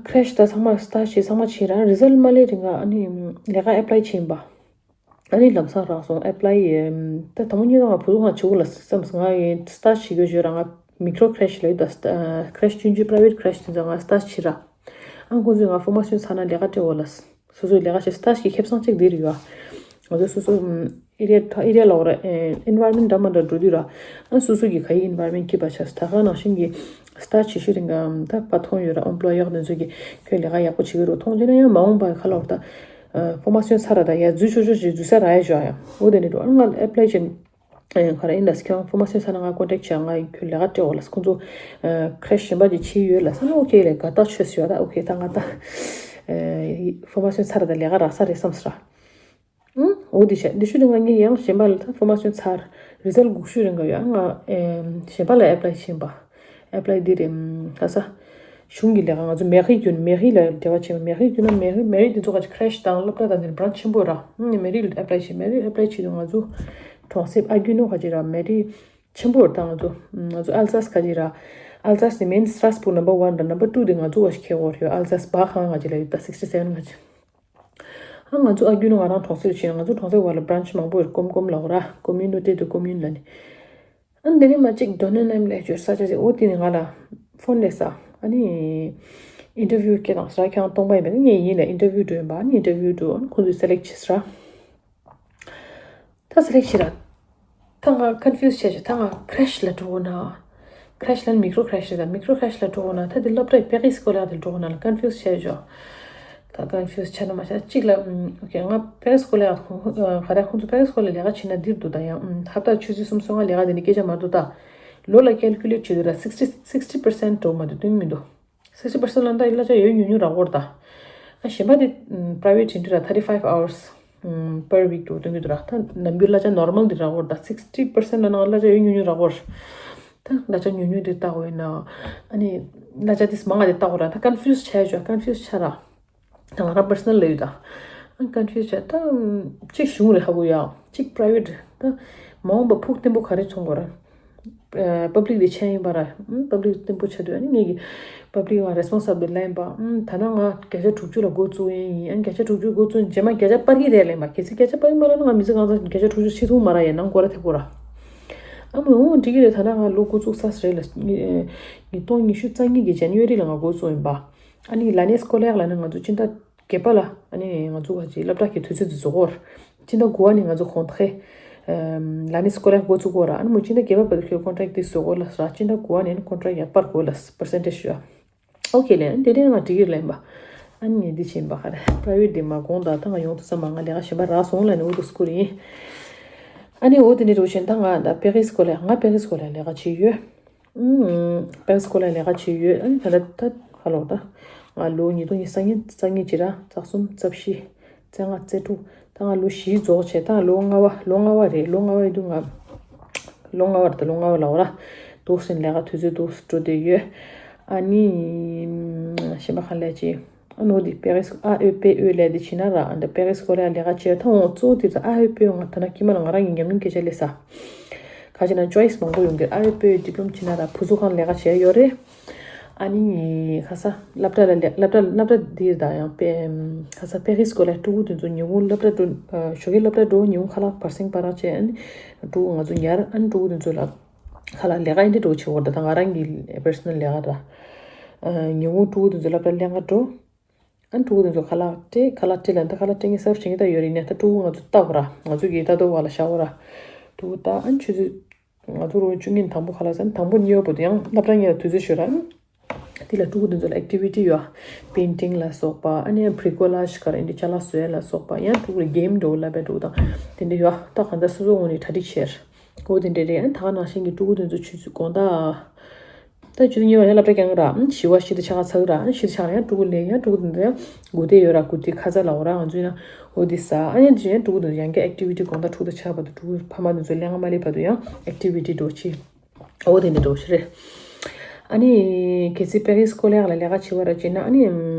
ཁྲེཤ་ད་ཚང་མ་སི་ཊཱཇ་བྱས་ཚང་མ་བྱས་ར། རི་ཛལ་ཊི་མ་སླེབས་རིང་ག་ཨ་ནི་ལས་ཀ་ཨེ་པ་ལའི་བྱས་ཡིན་པ། ཨ་ནི་ལམ་སང་རག་སོང་ཨེ་པ་ལའི། ད་དང་པོ་ཉིད་ང་བུ་ལུག་ང་བྱེད་དགོས་ལ་བསམས། ང་ཡིན་སི་ཊཱཇ་བྱེད་དགོས་བརྗོད་ར། ང་མིག་རོ་ཁྲེཤ་ལ་ཡོད་ད། ཁྲེཤ་ཆུང་ཆུང་པ་རའི་ཝེ་ཊི་ཁྲེཤ་དེ་ཚོ་ང་སི་ཊཱཇ་བྱས་ར། ཨ་ཁོང་ཚོས་ང་ཕོར་མ་སི་ཡོན་ཚར་ན་ལས་ཀ་སྤྲད་འོ་ལ། སོ་སོའི་ལས་ཀ་བྱེད་སི་ཊཱཇ་གི་ཁེ་བཟང་གཅིག་འདིར་ཡོད། ང་ཚོ་སོ་སོ་ཨེ་རི་ཡ་ཨེ་རི་ཡ་ལ་འོ་ར་ཨེན་ཝ་རོན་མེན་ཊི་འདྲ་མ་འདྲ་འགྲོ་དུས་ར། ཨ་སོ་སོ་གི་ག་ཡི་ཨེན་ཝ་རོན་མེན་ཊི་སྐྱིད་པ་ཆགས། ད་ག་ནང་བཞིན་གྱི་སི་ཊཱཇ་བྱེད་ཤུལ་རིང་ག་ད་པ་ཐོང་ཡོད་ར། ཨོམ་པ་ལོ་ཡར་དེ་ཚོ་གི་ཁྱོད་ལས་ཀ་ཡག་པོ་བྱེད་ཀྱི་རོ་མཐོང་རྗེས་ན་ཡང་མ་འོངས་པ་ག་ལ་འོ་ད་ཕོར་མ་སི་ཡོན་ཚར་ར། ད་ཡ་འཛུལ་ཆོག་ཆོག་ཅིག་འཛུལ་ས་ར་ཡ་ཞོ་ཡ། འོ་དེ་ནས་འགྲོ། ཨ་ང་ཨེ་པ་ལའི་བྱེད། ཨེ་ག་རེ་ཡིན་ད་སི་ཁྱོད་ཕོར་མ་སི་ཡོན་ཚར་ན་ང་ཀོན་ཊེག་བྱ། ང་ཁྱོད་ལས་ཀ་སྤྲད་འོ་ལ། ཁོང་ཚོ་ཁྲེཤ་གཞན་པ་ཅིག་བྱེད་ཡོད་ལ་ས་ན། ཨོ་ཁེ་ལས་ཀ་ད་ཆོས་ཡོད་ད། ཨོ་ཁེ་ད་ང་ད་ཕོར་མ་སི་ཡོན་ཚར་ར། ད་ལས་ཀ་རག་ས་རེད་བསམ་ས་ར། ཨུ་འོ་དེ་བྱས་འདི་ཤུ་དེ་ང་ངས་ཡང་གཞན་པ་ལ་ད་ཕོར་མ་སི་ཡོན་ཚར། རི་ཛལ་ཊི་སྒུག་ཤུལ་རིང་ག་ཡོད། ང་གཞན་པ་ལ་ཨེ་པ་ལའི་བྱེད་པ། ཨེ་པ་ལའི་འདི་རེད། ད་ས་གཞུང་གི་ལས་ཀ་ང་ཚོ་མེ་རི་ཁི་བརྒྱུད། མེ་རི་ཁི་ལ་འབྲེལ་བ་བྱེད་པ། མེ་རི་ཁི་བརྒྱུད་ན་མེ་རི་མེ་རི་དེ་ཚོ་ག་ཅིག་ཁྲེཤ་དང་སློབ་གྲྭ་དང་དེ་འདྲ་བྲན་ཆེན་པོ་ར། ཨུ་མེ་རི་ལ་ཨེ་པ་ལའི་བྱེད། མེ་རི་ཨེ་པ་ལའི་བྱེད་དུས་ང་ཚོ་གྲོང་གསེབ་ཨ་རྒྱུ་ནོར་ག་ཅིག་ར། མེ་རི་ཆེན་པོ་ར། ད་ང་ཚོ་ང་ཚོ་ཨལ་ཛ་སི་ག་ཅིག་ར། ཨལ་ཛ་སི་དེ་མིན་སི་ཊ་ར་སི་བུར་ནམ་པར་ཝན་ར། ནམ་པར་ཊུ་དེ་ང་ཚོ་བ་ཞིག་ཁེ་གོ་ར་ཡོད། ཨལ་ཛ་སི་སྦག་ཧང་ག་ཅིག་ལ་ཡོད་ད། སིག་སི་ཊི་སེ་ཝན་ག་ཅིག་ཨ་ང་ཚོ་ཨ་རྒྱུ་ནོར་ང་རང་གྲོང་གསེབ་ལ་ཕྱིན། ང་ཚོ་གྲོང་གསེབ་བར་ལ་བྲན་ཆེ་མང་པོ་ཡོད། ཀོམ་ཀོམ་ལབ་ར། ཀོ་མིའུ་ནི་ཏེ་དུ་ཀོ་མིའུ་ལ་ནི། ཨ་འདི་ནས་མ་གཅིག་ཌོ་ནན་ནམ་ལས་བརྗོད་ས་ཆ་ཟེར། འོ་དེ་ནས་ང་ལ་ཕོན་སླེབས་ས། ཨ་ནི་ཨིན་ཊར་བིའུ་སྐད་བཏང་ས་ར། ཁྱེད་རང་སྟོང་པ་ཡིན་པས་ངས་ཡིན་ལ་ཨིན་ཊར་བིའུ་འགྲོ་ཡིན་པ། ཨ་ནི་ཨིན་ཊར་བིའུ་འགྲོ། ཨ་ནི་ཁོང་ཚོས་སེ་ལེག་བྱས་ས་ར། ད་སེ་ལེག་བྱས་ར། ད་ང་ཀོན་ཕིའུ་སི་བྱས་བྱས། ད་ང་ཁྲེཤ་ལ་འགྲོ་དགོས་ན། ཁྲེཤ་ལ་མིག་རོ་ཁྲེཤ་རེད་ད། མིག་རོ་ཁྲེཤ་ལ་འགྲོ་དགོས་ན། ད་དེ་སློབ་གྲྭའི་པེ་རི་སི་ཀོ་ལེ་དེ་འགྲོ་དགོས་ན་ལ་ཀོན་ཕིའུ་སི་བྱས་བྱས། ད་ཀོན་ཕིའུ་སི་བྱས་ན་མ་བྱས་གཅིག་ལ། ཨོ་ཁེ། ང་པེ་རི་སི་ཀོ་ལེ་ཁོང་ག་རེ་ཁོང་ཚོ་པེ་རི་སི་ཀོ་ལེ་ལས་ཀ་བྱེད་ན་འདིར་འདུག་ད་ཡང་ཧབ་ཏ་ཆུ་ཚོད་གསུམ་སོང་ང་ལས་ཀ་དེ་ནི་སྐད་ཆ་མ་འདུག་ད་ལོ་ལ་ཀལ་ཀུ་ལེཊ་བྱེད་དུས་ར་སིག་སི་ཊི་སིག་སི་ཊི་པར་སེན་ཊི་འགྲོ་མ་འདུག་སྟོན་མི་འདུག་སིག་སི་ཊི་པར་སེན་ཊི་ལ་ད་གླ་ཆ་ཡོད་ཉུང་ཉུང་རག་གོ་ར་ད། ཨ་གཞན་པ་དེ་པ་རའི་ཝེ་ཊི་དེ་འདྲ་ཐར་ཊི་ཕའིབ་ཨ་ཝར་སི་པར་ཝིག་འགྲོ་སྟོན་གྱི་འདུག་ར། ད་ནམ་རྒྱུན་གླ་ཆ་ནོར་མལ་དེ་རག་གོ་ར་ད། སིག་སི་ཊི་པར་སེན་ཊི་ལ་ནང་གླ་ཆ་ཡོད་ཉུང་ཉུང་རག་གོ་ར། ད་གླ་ཆ་ཉུང་ཉུང་དེ་བལྟ་དགོས་ཡིན་ན། ཨ་ནི་གླ་ཆ་དེ་མང་ང་དེ་བལྟ་དགོས་ར། ད་ཀོན་ཕིའུ་སི་ཆགས་ཡོད། ཀོན་ཕིའུ་སི་ཆགས་ར། ད་ང་རང་པར་སོ་ནལ་ལ་ཡོད་ད། ཨ་ཀོན་ཕིའུ་སི་བྱས་ད། གཅིག་གཞུང་རེད་ཧ་གོ་ཡ། གཅིག་པ་རའི་ཝེ་ཊི་རེད་ད། མ་འོངས་པ་ཕུགས་བརྟན་པོ་ག་རེ་མཚོན་དགོས་ར། པབ་ལིག་དེ་ཆེན་ཡིན་པ་ར། པབ་ལིག་བརྟན་པོ་ཆགས་དུས་ཨ་ནི་ངེད་ཀྱི་པབ་ལིག་ལ་རེ་སི་པོན་སི་བི་ལི་ཊི་ལེན་པ། ད་ནང་ང་བརྒྱ་ཆ་དྲུག་ཅུ་ལ་འགོ་བཙུགས་ཡིན། ཨ་བརྒྱ་ཆ་དྲུག་ཅུ་འགོ་བཙུགས་རྗེས་མ་བརྒྱ་ཆ་སྤར་གྱི་རེད་ལེན་པ། གལ་སྲིད་བརྒྱ་ཆ་སྤར་གྱི་མ་རེད་ན་ང་མི་ཚེ་གང་ཚང་བརྒྱ་ཆ་དྲུག་ཅུ་ཤི་ཐུབ་མ་ར་ཡ། ནང་སྒོ་ར་ཐེབས་དགོས་ར། ཨ་མ་འོ་འགྲིག་གི་རེད། ད་ལྟ་ང་ལོ་འགོ་བཙུགས་ས་རེད་ལ། ཉི་ཉིས་སྟོང་ཉི་ཤུ་རྩ་གཉིས་ཀྱི་ཇན་ཡོ་རི་ལ་ང་འགོ་བཙུགས་ཡིན་པ། ཨ་ནི་ལ་ནེ་སི་ཀོ་ལེ་ལ་ནི་ང་ཚོ་སྤྱི་ཟླ་བརྒྱད་པ་ལ་ཨ་ནི་ང་ཚོ་ག་ཅིག་སློབ་གྲྭ་གི་དུས་ཚོད་དེ་བཟོ་གོ་ར། སྤྱི་ཟླ་དགུ་པ་ནས་ང་ཚོ་གོང་ཐེ་ལ་ནེ་སི་ཀོ་ལེ་འགོ་བཙུགས་གོ་ར། ཨ་ནི་མོ་སྤྱི་ཟླ་བརྒྱད་པ་བར་དུ་ཁྱོད་ཀོན་ཊེག་དེ་བཟོ་གོ་ལ་ས། སྤྱི་ཟླ་དགུ་པ་ནས་ཀོན་ཊེག་ཡག་པར་གོ་ལ་པར་སེན་ཊེཇ་ཡོད། ཨོ་ཁེ་ལེ། དེ་དེ་ང་འགྲིག་གི་རེད་ལབ་པ། ཨ་ནི་ངས་འདི་བྱིན་པ་ག་རེ། པ་རའི་ཝེ་ཊི་དེ་མ་དགོངས་དང་ད་ང་ཡོང་དུས་ཙམ་མ་ང་ལས་ཀ་གཞན་པ་རག་སོང་ལབ་ནས་འུ་ཐུག་སྐུ་རེད། ཨ་ནི་འོ་དེ་ནས་རོ་ཆེན་ད་ང་ད་པེ་རི་སི་སྐོར་ལ་ང་པེ་རི་སི་སྐོར་ལ་ལས་ཀ་བྱེད་ཡོད། ཨུམ། པེ་རི་སི་སྐོར་ལ་ལས་ཀ་བྱེད་ཡོད། ཨ་ནི་ད་ལྟ་ད་ཧ་ལོ་ད་ང་ལོ་ཉིས་སྟོང་ཉི་ཤུ་རྩ་གཉིས་རྩ་གཉིས་ཅི་ར་རྩ་གསུམ་རྩ་བཞི་རྩ་ལྔ་རྩ་དྲུག་ད་ང་ལོ་བཞི་རྫོགས་བྱས། ད་ལོ་ལྔ་པ་ལོ་ལྔ་པ་རེད། ལོ་ལྔ་པ་ཡིན་དུས་ང་ལོ་ལྔ་པ་རེད། ད་ལོ་ལྔ་པ་ལ་འོ་ར་འདུག་སེ་ལས་ཀ་དུས་ཚོད་འདུག་སེ་འགྲོ་བསྡད་ཡོད། ཨ་ནི་གཞན་པ་གང་ལས་ཅི། ཨ་ནོ་འདི་པེ་རི་སི་ཨ་ཨོ་པེ་ཨོ་ལས་འདི་བྱེད་ན་ར། ཨ་འདི་པེ་རི་སི་སྐོར་ལ་ལས་ཀ་བྱེད་ཐང་འོང་གཙོ་བོ་དེ་ད་ཨ་ཨོ་པེ་ཨོ་ང་ད་ན་ཁྱི་མ་ལ་ང་རང་གི་ཉམས་མྱོང་སྐད་ཆ་ལས་ས། ག་ཅི་ན་ཅོའི་སི་མང་པོ་ཡོང་གི། ཨ་ཨོ་པེ་ཨོ་ཌི་པི་ལོམ་བྱེད་ན་ར་བུ་ཚོ་གང་ལས་ཀ་བྱེད་ཡོད་རེད། ཨ་ནི་ཁ་ས་སློབ་གྲྭ་ལ་ལས་སློབ་གྲྭ་སློབ་གྲྭ་འདིར་ད་ཡང་པེ་ཁ་ས་པེ་རི་སི་སྐོར་ལ་ཕྲུ་གུ་དེ་ཚོ་ཉིན་གུང་སློབ་གྲྭ་འགྲོ་ཞོགས་ཀས་སློབ་གྲྭ་འགྲོ་ཉིན་གུང་ཁ་ལག་བར་སེང་བར་རག་བྱས། ཨ་ནི་ཕྲུ་གུ་ང་ཚོ་ཉར། ཨ་ནི་ཕྲུ་གུ་དེ་ཚོ་ལ་ཁ་ལག་ལས་ཀ་ཨིན་དེ་འགྲོ་བྱེད་འོར་ད་ད་ང་རང་གི་པར་སོ་ནལ་ལས་ཀ་ད། ཉིན་གུང་ཕྲུ་གུ་དེ་ཚོ་སློབ་གྲྭ་ལེན་ག་འགྲོ། ཨ་ཕྲུ་གུ་དེ་ཚོ་ཁ་ལག་སྤྲད། ཁ་ལག་སྤྲད་ལ་ད་ཁ་ལག་སྤྲད་ངེས་སར་བྱེད་ངེས་ད་ཡོད་རེད། ནས་ད་ཕྲུ་གུ་ང་ཚོ་ལྟ་དགོས་ར། ང་ཚོ་གི་ལྟ་རྟོག་བ་ལ་བཞག་དགོས་ར། ཕྲུ་གུ་ད་ཨ་ཆུ་ཚོད་ང་ཚོ་རུ་བཅུ་གཉིས་དང་པོ་ཁ་ལག་ཟ་ནས་དང་པོ་གཉིས་པ་བར་དུ་ཡང་སློབ་གྲྭ་གཉིས་ལ་དུས་ཚོད་ཤོད་ར། དེ་ལ་ཕྲུ་གུ་དེ་ཚོ་ལ་ཨེག་ཊི་བི་ཊི་ཡོད། པེན་ཊིང་ལ་སོགས་པ། ཨ་ནི་བྷི་རི་ཀོ་ལཱཇ་ག་རེ་འདི་ཅ་ལག་བཟོ་ཡ་ལ་སོགས་པ། ཡང་ཕྲུ་གུ་ལ་གེམ་འགྲོ་ལབ་པའི་འགྲོ་དང་དེ་འདྲ་ཡོད། ད་གང་ལྟར་སོ་སོ་ངོས་ནས་གྲ་སྒྲིག་བྱས། འོ་དེ་འདྲ་རེད། ཨ་ད་ག་ནང་བཞིན་གྱི་ཕྲུ་གུ་དེ་ཚོ་ཆུ་ཚོད་དགོང་དག་ད་ཆུ་ཚོད་གཉིས་པ་ཡང་སློབ་གྲྭ་རྐྱང་ར། བཞི་པ་བཞི་དང་ཕྱེད་ཀ་ཚར་ར། ཨ་བཞི་དང་ཕྱེད་ཀ་ལ་ཡང་ཕྲུ་གུ་ལེན། ཡང་ཕྲུ་གུ་དེ་ཚོ་ཡང་དགོས་དེ་ཡོད་ར། དགོས་དེ་ཁ་ཚ་ལ་འོ་ར། ང་ཚོ་ཡིན་ན་འོ་དེ་ཟ། ཨ་ཡང་དེ་ཡང་ཕྲུ་གུ་དེ་ཚོ་ཡང་གི་ཨེག་ཊི་བི་ཊི་དགོང་དག་དྲུག་དང་ཕྱེད་ཀ་བར་དུ་ཕྲུ་གུ་ཕ་མ་དེ་ཚོ་ལེན་ག་མ་སླེབས་བར་དུ་ཡང་ཨེག་ཊི་བི་ཊི་འགྲོ་བྱེད། འོ་དེ་འདྲ་འགྲོ་བྱེད་རེད། ཨ་ནི་གལ་སྲིད་པེ་རི་སི་སྐོར་ལ་ཡག་ལ་ལས་ཀ་བྱེད་པ་ར་བྱེད་ན། ཨ་ནི་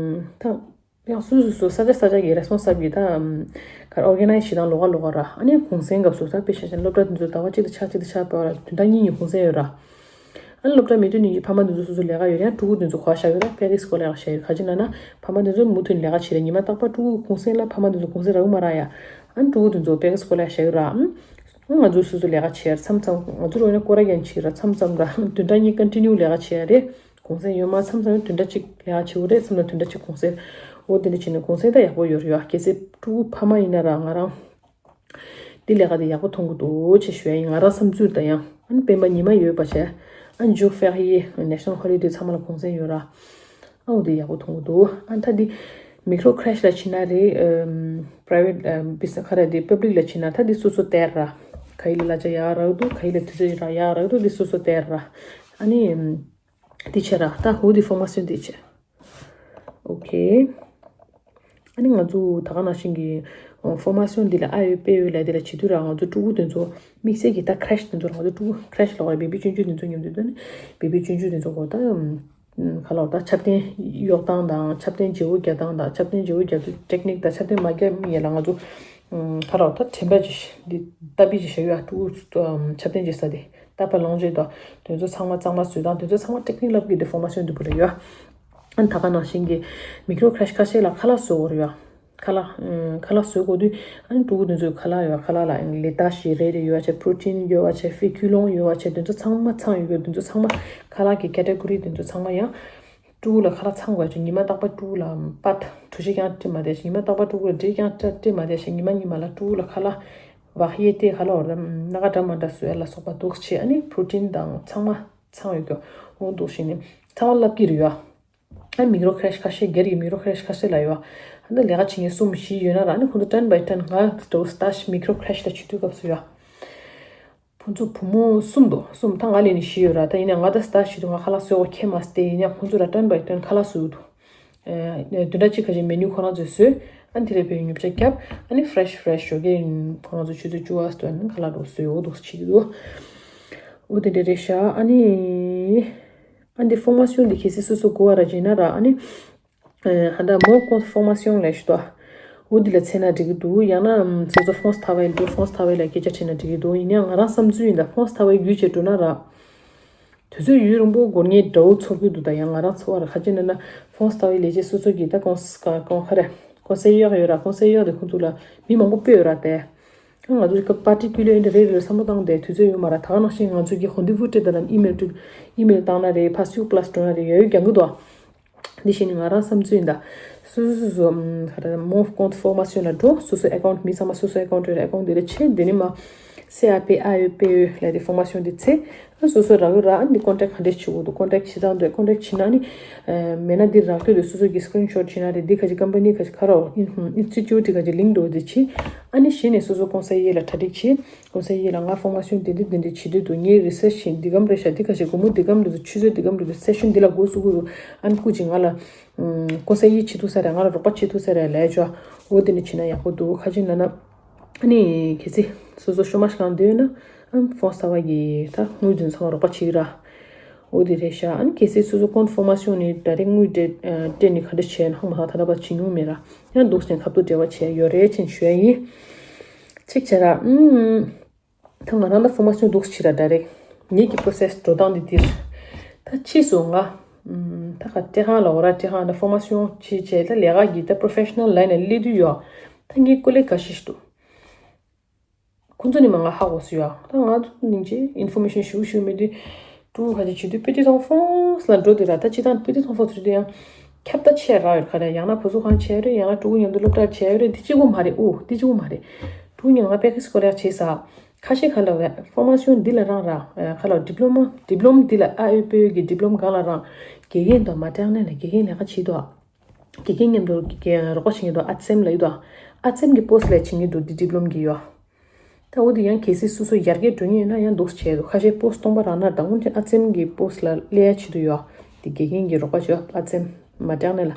ད་ཡང་སུ་སུ་སུ་ས་ཆ་ས་ཆ་གི་རེ་སི་པོན་སི་བྷི་ལི་ཊི་ད་ག་རེ་ཨོར་ག་ནའི་ཛི་བྱེད་སྟངས་ལོགས་ཀ་ལོགས་ཀ་ར། ཨ་ནི་གུང་སེང་སྐབས་སུ་ད་དཔེ་ཆ་བཞག་ན་སློབ་གྲྭ་དེ་ཚོ་ཟླ་བ་གཅིག་དང་ཕྱེད་ཀ་གཅིག་དང་ཕྱེད་ཀ་བར་ལ་བདུན་ཕྲག་གཉིས་གཉིས་གུང་སེང་ཡོད་ར། ཨ་ནི་སློབ་གྲྭ་མེད་དུས་ནས་ཕ་མ་དེ་ཚོ་སོ་སོ་ལས་ཀ་ཡོད་ཡང་ཕྲུ་གུ་དེ་ཚོ་ག་པར་བཞག་ཡོད་ར། པེ་རི་སི་སྐོར་ལ་ཡག་བཞག་ཡོད། ག་ཅི་ན་ན་ཕ་མ་དེ་ཚོ་མུ་མཐུད་ལས་ཀ་བྱེད་ར། ཉི་མ་རྟག་པར་ཕྲུ་གུ་གུང་སེང་ལ་ཕ་མ་དེ་ཚོ་གུང་སེང་རག་གི་མ་ར་ཡ། ཨ་ནི་ཕྲུ་གུ་དེ་ཚོ་པེ་རི་སི་སྐོར་ལ་ཡག་བཞག་ཡོད་ར། ཨ་ང་ཚོ་སོ་སོ་ལས་ཀ་བྱེད་ཡ་མཚམས་མཚམས་ང་ཚོ་རོགས་ཡང་སྐོར་ར་ཡང་བྱེད་ར། མཚམས་མཚམས་ར་བདུན་ཕྲག་གཉིས་ཀོན་ཊི་ནིའུ་ལས་ཀ་བྱེད་ཡ་རེད། གུང་སེང་ཡོད་མ་མཚམས་མཚམས་བདུན་ཕྲག་གཅིག་ལས་ཀ་བྱེད་དགོས་རེད། མཚམས་མཚམས་བདུན་ཕྲག་གཅིག་གུང་སེང་། འོ་དེ་འདྲ་བྱས་ནས་གུང་སེང་ད་ཡག་པོ་ཡོད་རེད་ཡ། གལ་སྲིད་ཕྲུ་གུ་ཕ་མ་ཡིན་ན་ར་ང་རང་འདི་ལས་ཀ་དེ་ཡག་པོ་མཐོང་གི་འདུག་ཅེས་ཞུ་ཡ་ཡིན། ང་རང་བསམ་ཚུལ་ད་ཡང་། ཨ་ནི་སྤེན་པ་ཉི་མ་ཡོད་པ་བྱས། ཨ་ནི་ཇུ་ཕེ་རི་ཡེ་ནེ་ཤ་ནལ་ཧོ་ལི་ཌེ་ཚང་མ་ལ་གུང་སེང་ཡོད་ར། ཨ་འོ་དེ་ཡག་པོ་མཐོང་གི་འདུག་ཨ་ད་འདི་མི་ཀྲོ་ཁེ་རེ་ཤི་ལ་ཕྱིན་ན་རེད། ཨམ་པ་རའི་ཝེ་ཊི་ཨམ་བི་ཛི་ནེ་སི་ག་རེ་དེ་པབ་ལིག་ལ་ཕྱིན་ན་ད་འདི་སོ་སོ་སྟེར་ར། ག་ཡི་ལ་གླ་ཆ་ཡག་རག་འདུག་ག་ཡི་ལ་དུས་ཚོད་ཡག་རག་འདུག་འདི་སོ་སོ་སྟེར་ར། ཨ་ནི་ཨམ་འདི་བྱས་ར། ད་འོ་དེ་ཕོར་མ་སི་ཡོན་འདི་བྱས། ཨོ་ཁེ། ཨ་ནི་ང་ཚོ་ད་ག་ནང་བཞིན་གྱི་ཨོ་ཕོར་མ་སི་ཡོན་འདི་ལ་ཨ་ཡོད་པེ་ཡོད་ལ་འདི་ལ་བྱེད་དུས་ར། ང་ཚོ་ཕྲུ་གུ་དེ་ཚོ་དམིགས་བསལ་གྱི་ད་ཁེ་རེ་ཤི་དེ་ཚོ་ར། ང་ཚོ་ཕྲུ་གུ་ཁེ་རེ་ཤི་ལ་འོ་བེ་བི་ཆུང་ཆུང་དེ་ཚོ་མཉམ་དུ་འདུག་ནི་བེ་བི་ཆུང་ཆུང་དེ་ཚོ་གོ་ད་ཨམ་ག་ལ་འོ་ད་ཆབ་གདན་གཡོག་སྟངས་དང་། ཆབ་གདན་བརྗེ་པོ་རྒྱག་སྟངས་དང་། ཆབ་གདན་བརྗེ་པོ་རྒྱག་དུས་ཊེག་ནིག་དང་ཆབ་གདན་མ་རྒྱག་མི་ཡན་ལ་ང་ཚོ་ཨམ་ག་ལ་འོ་ད་དྲན་པ་ཅིག་འདི་ལྟ་བུ་ཅིག་བྱ་ཡོད། ཨ་ཕྲུ་གུ་ཨམ་ཆབ་གདན་བརྗེ་ས་དེ། ད་བ་ལོང་ཇེ་དང་དེ་ཚོ་ཚང་མ་གཙང་མ་བཟོས་དང་། དེ་ཚོ་ཚང་མ་ཊེག་ནིག་ལབ་ཀྱི་དེ་ཕོར་མ་སི་ཡོན་དུ་བུ་རེ་ཡོད། ཨ་ད་ག་ནང་བཞིན་གྱི་མི་ཀྲོ་ཁེ་རེ་ཤི་ཁ་ཤས་ལ་ཁ་ལག་བཟོ་དགོས་རེད་ཡ། ཁ་ལག་ཨ་ཁ་ལག་བཟོ་དགོས་དུས་ཨ་ནི་ཕྲུ་གུ་དེ་ཚོའི་ཁ་ལག་ཡོད། ཁ་ལག་ལ་ལེ་ཏ་ཤི་རེ་རེ་ཡོད་བྱས། པྲོ་ཊིན་ཡོད་བྱས། ཕེ་ཀུ་ལོང་ཡོད་བྱས། དེ་ཚོ་ཚང་མ་ཚང་ཡོད་གི། དེ་ཚོ་ཚང་མ་ཁ་ལག་གི་ཀེ་ཊེ་གོ་རི་དེ་ཚོ་ཚང་མ་ཡང་ཕྲུ་གུ་ལ་ཁ་ལག་ཚང་དགོས་བྱས། ཉི་མ་རྟག་པར་ཕྲུ་གུ་ལ་པད་གྲོ་ཞིབ་ཀྱང་སྤྲད་མ་བསྡད་བྱས། ཉི་མ་རྟག་པར་ཕྲུ་གུ་ལ་འབྲས་ཀྱང་སྤྲད་མ་བསྡད་བྱས། ཉི་མ་ཉི་མ་ལ་ཕྲུ་གུ་ལ་ཁ་ལག་བག་ཡེ་ཏེ་ཁ་ལག་འོ་ར་སྣ་ཁ་འདྲ་མ་འདྲ་བཟོ་ཡ་ལ་སོགས་པ་འདུག་བྱས། ཨ་ནི་པྲོ་ཊིན་དང་ཚང་མ་ཚང་ཡོད་ཀྱོ་འོ་འདུག་བྱས་ནས་ཚང་མ་ལབ་ཀྱི་རེད་ཡ། ཨ་མི་ཀྲོ་ཁེ་རེ་ཤི་ཁ་ཤས་སྒེར་གྱི་མི་ཀྲོ་ཁེ་རེ་ཤི་ཁ་ཤས་ལ་ཡོད། ཨ་ནི་ལས་ཀ་བྱེད་མཁན་གསུམ་བཞི་ཡོད་ན་ར། ཨ་ནི་ཁོང་ཚོ་ཊན་བའི་ཊན་ང་འདྲ་བོ་སི་ཊཱ་ཤི་མི་ཀྲོ་ཁེ་རེ་ཤི་ལ་བྱེད་དུས་སྐབས་སུ་ཡོད། ཁོང་ཚོ་བུ་མོ་གསུམ་འདུག་གསུམ། ད་ང་ལས་ནི་བཞི་ཡོད་ར། ད་ཡིན་ན་ང་ད་སི་ཊཱ་ཤི་དུས་ང་ཁ་ལག་བཟོ་དགོས་ཁྱད་མ་སྟེ། ཡིན་ན་ཁོང་ཚོ་ལ་ཊན་བའི་ཊན་ཁ་ལག་བཟོ་འདུག་ཨ་བདུན་ཕྲག་གཅིག་ཁ་ཅིག་མེ་ནུ་ཁོ་རང་ཚོས་བཟོས། ཨ་ནི་དེ་ལས་ཕའི་ཉོ་ཆ་བརྒྱབ། ཨ་ནི་ཕེ་རེ་ཤི་ཕེ་རེ་ཤི་ཞོགས་ཀས་ཁོ་རང་ཚོ་ཆུ་ཚོད་བཅུ་པ་སྟོན་ཁ་ལག་འདྲ་བོ་བཟོས་འོ་འདུག་བྱེད་ཀྱི་འདུག་འོ་དེ་འདྲ་རེད་ཤག་ཨ་ནི་ཨ་འདི་ཕོར་མ་སི་ཡོན་འདི་གལ་སྲིད་སོ་སོ་དགོས་པ་ར་བྱས་ན་ར། ཨ་ནི་ཨ་ཧ་ད་མོ་ཀོན་ཕོར་མ་སི་ཡོན་ལས་ཤི་ཏོ། འོ་འདི་ལ་འཚོལ་ན་འགྲིག་གི་འདུག་ཡང་ན་སོ་སོ་ཧྥོན་སི་ཐ་ཝེ་འགྲོ། ཧྥོན་སི་ཐ་ཝེ་ལ་སྐད་ཆ་དྲིས་ན་འགྲིག་གི་འདུག་ཡིན་ཡང་ང་རང་བསམ་ཚུལ་ཡིན་ད། ཧྥོན་སི་ཐ་ཝེ་བརྒྱུད་བྱས་འགྲོ་ན་ར། དུས་ཚོད་ཡུན་རིང་པོ་འགོར་ངེས་འདྲ་བོ་ཚོར་གྱི་འདུག་ད་ཡང་ང་རང་ཚོར་བ་རེད། ག་ཅི་ན་ན་ཧྥོན་སི་ཐ་ཝེ་ལས་བྱེད་སོ་སོ་གིས་ད་ཀོན་སི་ཀ་ཀོན་ཧ་རེ་ཀོན་སེ་ཡོག་ཡོད་ར། ཀོན་སེ་ཡོག་དེ་ཁོང་ཚོ་ལ་མི་མང་པོ་སྤོས་ཡོད་ར། དེ་ ང་ཚོ་སྐབས་པར་ཊི་ཀུ་ལར་འདི་རེད་རེད་བསམ་བློ་བཏང་བསྡད་དུས་ཚོད་ཡོད་མ་རེད། ད་ག་ནང་བཞིན་ང་ཚོ་གི་ཧོན་དི་ཝུ་སྤྲད་ད་ལ་ཨི་མེལ་སྤྲད། ཨི་མེལ་བཏང་ན་རེད། ཕར་སུ་ཀི་ལ་སི་འགྲོ་ན་རེད། ཡ་ཡོད་རྒྱང་གི་འདུག་འདི་བཞིན་ནི་ང་རང་བསམ་ཚུལ་ཡིན་ད། སོ་སོ་སོ་སོ་ཨམ་ག་རེ་མོ་ཀོན་ཕོར་མ་ཤོན་ལ་འགྲོ། སོ་སོ་ཨེ་ཀའུན་ཊི་མི་ཚང་མ་སོ་སོ་ཨེ་ཀའུན་ཊི་ཡོད་རེད། ཨེ་ཀའུན་ཊི་འདི་ལ་ཆེ། འདི་ནི་མ་སི་ཨར་པི་ཨ་ཡོ་པེ་ཡོ་ལ་དེ་ཕོར་མ་ཤོན་འདི་ཚེ། སོ་སོ་རག་གི་ར། ཨ་ནི་ཀོན་ཊེག་ག་འདྲས་བྱེད་དགོས་འདུག་ཀོན་ཊེག་བྱེད་སྟངས་འདུག་ཀོན་ཊེག་བྱེད་ན་ནི། ཨ་མེད་ན་འདི་རག་གི་འདུག་སོ་སོ་གི་སི་ཀི་རིན་ཤོཊ་བྱེད་ན་རེད། འདི་ག་ཅིག་ཀམ་པ་ནི་ག་ཅིག་ག་རོ་ཨིན་ཧུམ་ཨིན་སི་ཊི་ཊུཊ་ག་ཅིག་ལིང་ཀི་འདུག་འདི་བྱེད། ཨ་ནི་གཞི་ནས་སོ་སོ་ཀོན་སེ་ཡེ་ལ་གྲ་སྒྲིག་བྱེད། ཀོན་སེ་ཡེ་ལ་ང་ཕོར་མ་ཤོན་འདི་འདི་འདི་འདི་བྱེད་འདོད་འདུག་ངའི་རི་སར་ཆི་བྱེད་འདི་གམ་རེད་ཤག་འདི་ག་ཅིག་སྒོར་མོ་འདི་གམ་འདུག་ཆུ་ཚོད་འདི་གམ་འདུག་སེ་ཤོན་འདི་ལ་འགོ་བཙུགས་དགོས་འདུག་ཨ་ནི་སྐུ་མཁྱེན་ང་ལ་ཀོན་སེ་ཡེ་བྱེད་ཐུབ་ས་རེད། ང་ལ་རོགས་པ་བྱེད་ཐུབ་ས་རེད་ལབ་ཆོག་འོ་འདི་འདྲ་བྱེད་ན་ཡག་པོ་འདུག་ཁ་ཅིག་ན་ན། ཨ་ནི་གལ་སྲིད་སོ་སོ་ཤོ་མ་ཤི་གང་འདོད་ན་ཨམ་ཕོན་གསར་པ་གི་ད་དངུལ་འདི་ཚང་མ་རོགས་པ་བྱེད་ཀྱི་ར། འོ་དེ་རེད་ཤག་ཨ་ནི་གལ་སྲིད་སོ་སོ་ཀོན་ཕོར་མ་ཤོན་ནི་ད་རེས་དངུལ་སྤྲད་སྤྲད་ནི་ག་འདྲ་བྱས་ན་ཧང་མ་ཧ་ད་ལྟ་བ་བྱེད་མྱོང་མེད་ར། ཡང་འདུག་སེ་ཁ་ཐུག་འབྲེལ་བ་བྱས་ཡོད་རེད་ཅེས་ཞུ་ཡ་ཡིན། གཅིག་བྱས་ར་ཨམ། ད་ང་རང་ད་ཕོར་མ་ཤོན་འདུག་སེ་བྱེད་ར་ད་རེས་ངེད་ཀྱི་པོ་རོ་སེ་སི་འགྲོ་སྟངས་འདི་འདིར། ད་ཕྱིས་སུ་ང་ཨམ། ད་ག་སྤྲད་ཁང་ལ་འོ་ར་སྤྲད་ཁང་ལ་ཕོར་མ་ཤོན་བྱེད་བྱས་ད་ལས་ཀ་གི་ད་པོ་རོ་ཕེ་ཤི་ནལ་ལའིན་ལ་སླེབས་དུས་ཡོད། ད་ངའི་ཀོ་ལེག་ག་ཤེས་ཤིག་འདུག་ཁོང་ཚོ་ནི་མ་ང་ཧ་གོ་སོང་ཡ། ད་ང་ཚོ་ནིང་ཅི་ཨིན་ཕོར་མེ་ཤོན་ཞུ་ཞུ་མེད་དུས། ཀྲུའུ་ཁ་ཅིག་བྱེད་དུས་པེ་ཏི་ཏོང་ཧྥོང་སི་ལ་འགྲོ་དེ་ར། ད་སྤྱི་བཏང་པེ་ཏི་ཏོང་ཧྥོང་སི་རེད་དུས་ཡང་ཁྱབ་ད་ཆེ་ར་ཡོད་ཁ་ར། ཡང་ན་བུ་གསོ་ཁང་བྱས་རེད། ཡང་ན་ཕྲུ་གུ་མཉམ་དུ་སློབ་གྲྭར་བྱས་རེད། འདི་གཅིག་པོ་མ་རེད། ཨོ་འདི་གཅིག་པོ་མ་རེད། ཕྲུ་གུ་མཉམ་ང་པེ་ཁི་སི་ཀོ་ལེག་བྱས་ས། ཁ་ཤས་ཁ་ལ་ཕོར་མ་ཤོན་འདི་ལ་རང་ར་ཁ་ལ་ཌི་པི་ལོ་མ་ཌི་པི་ལོ་མ་འདི་ལ་ཨ་ཨོ་པེ་ཨོ་གི་ཌི་པི་ལོ་མ་གང་ལ་རང་དགེ་རྒན་དང་མ་ཏྲང་ནས་ལ་དགེ་རྒན་ལས་ཀ་བྱེད་དོ། དགེ་རྒན་མཉམ་དུ་རོགས་པ་བྱེད་མཁན་འདུག་ཨ་ཙེམ་ལབ་ཡོད་དོ། ཨ་ཙེམ་གྱི་པོ་སི་ལ་བྱེད་མཁན་འདུག་འདི་ཌི་པི་ལོ་མ་གི་ཡོད། ད་འོ་དེ་ཡང་གལ་སྲིད་སོ་སོ་ཡར་རྒྱས་འགྲོ་མཁན་ཡོད་ན་ཡང་འདུག་བྱས་འདུག་ཁ་ཤས་པོ་སི་སྟོང་པ་རག་ན་ད་འོན་ཀྱང་ཨ་ཙེམ་གྱི་པོ་སི་ལ་སླེབས་ཡ་ཆེད་དུ་ཡོད། དེ་དགེ་རྒན་གྱི་རོགས་པ་བྱོས་ཨ་ཙེམ་མ་དྲག་ནས་ལ།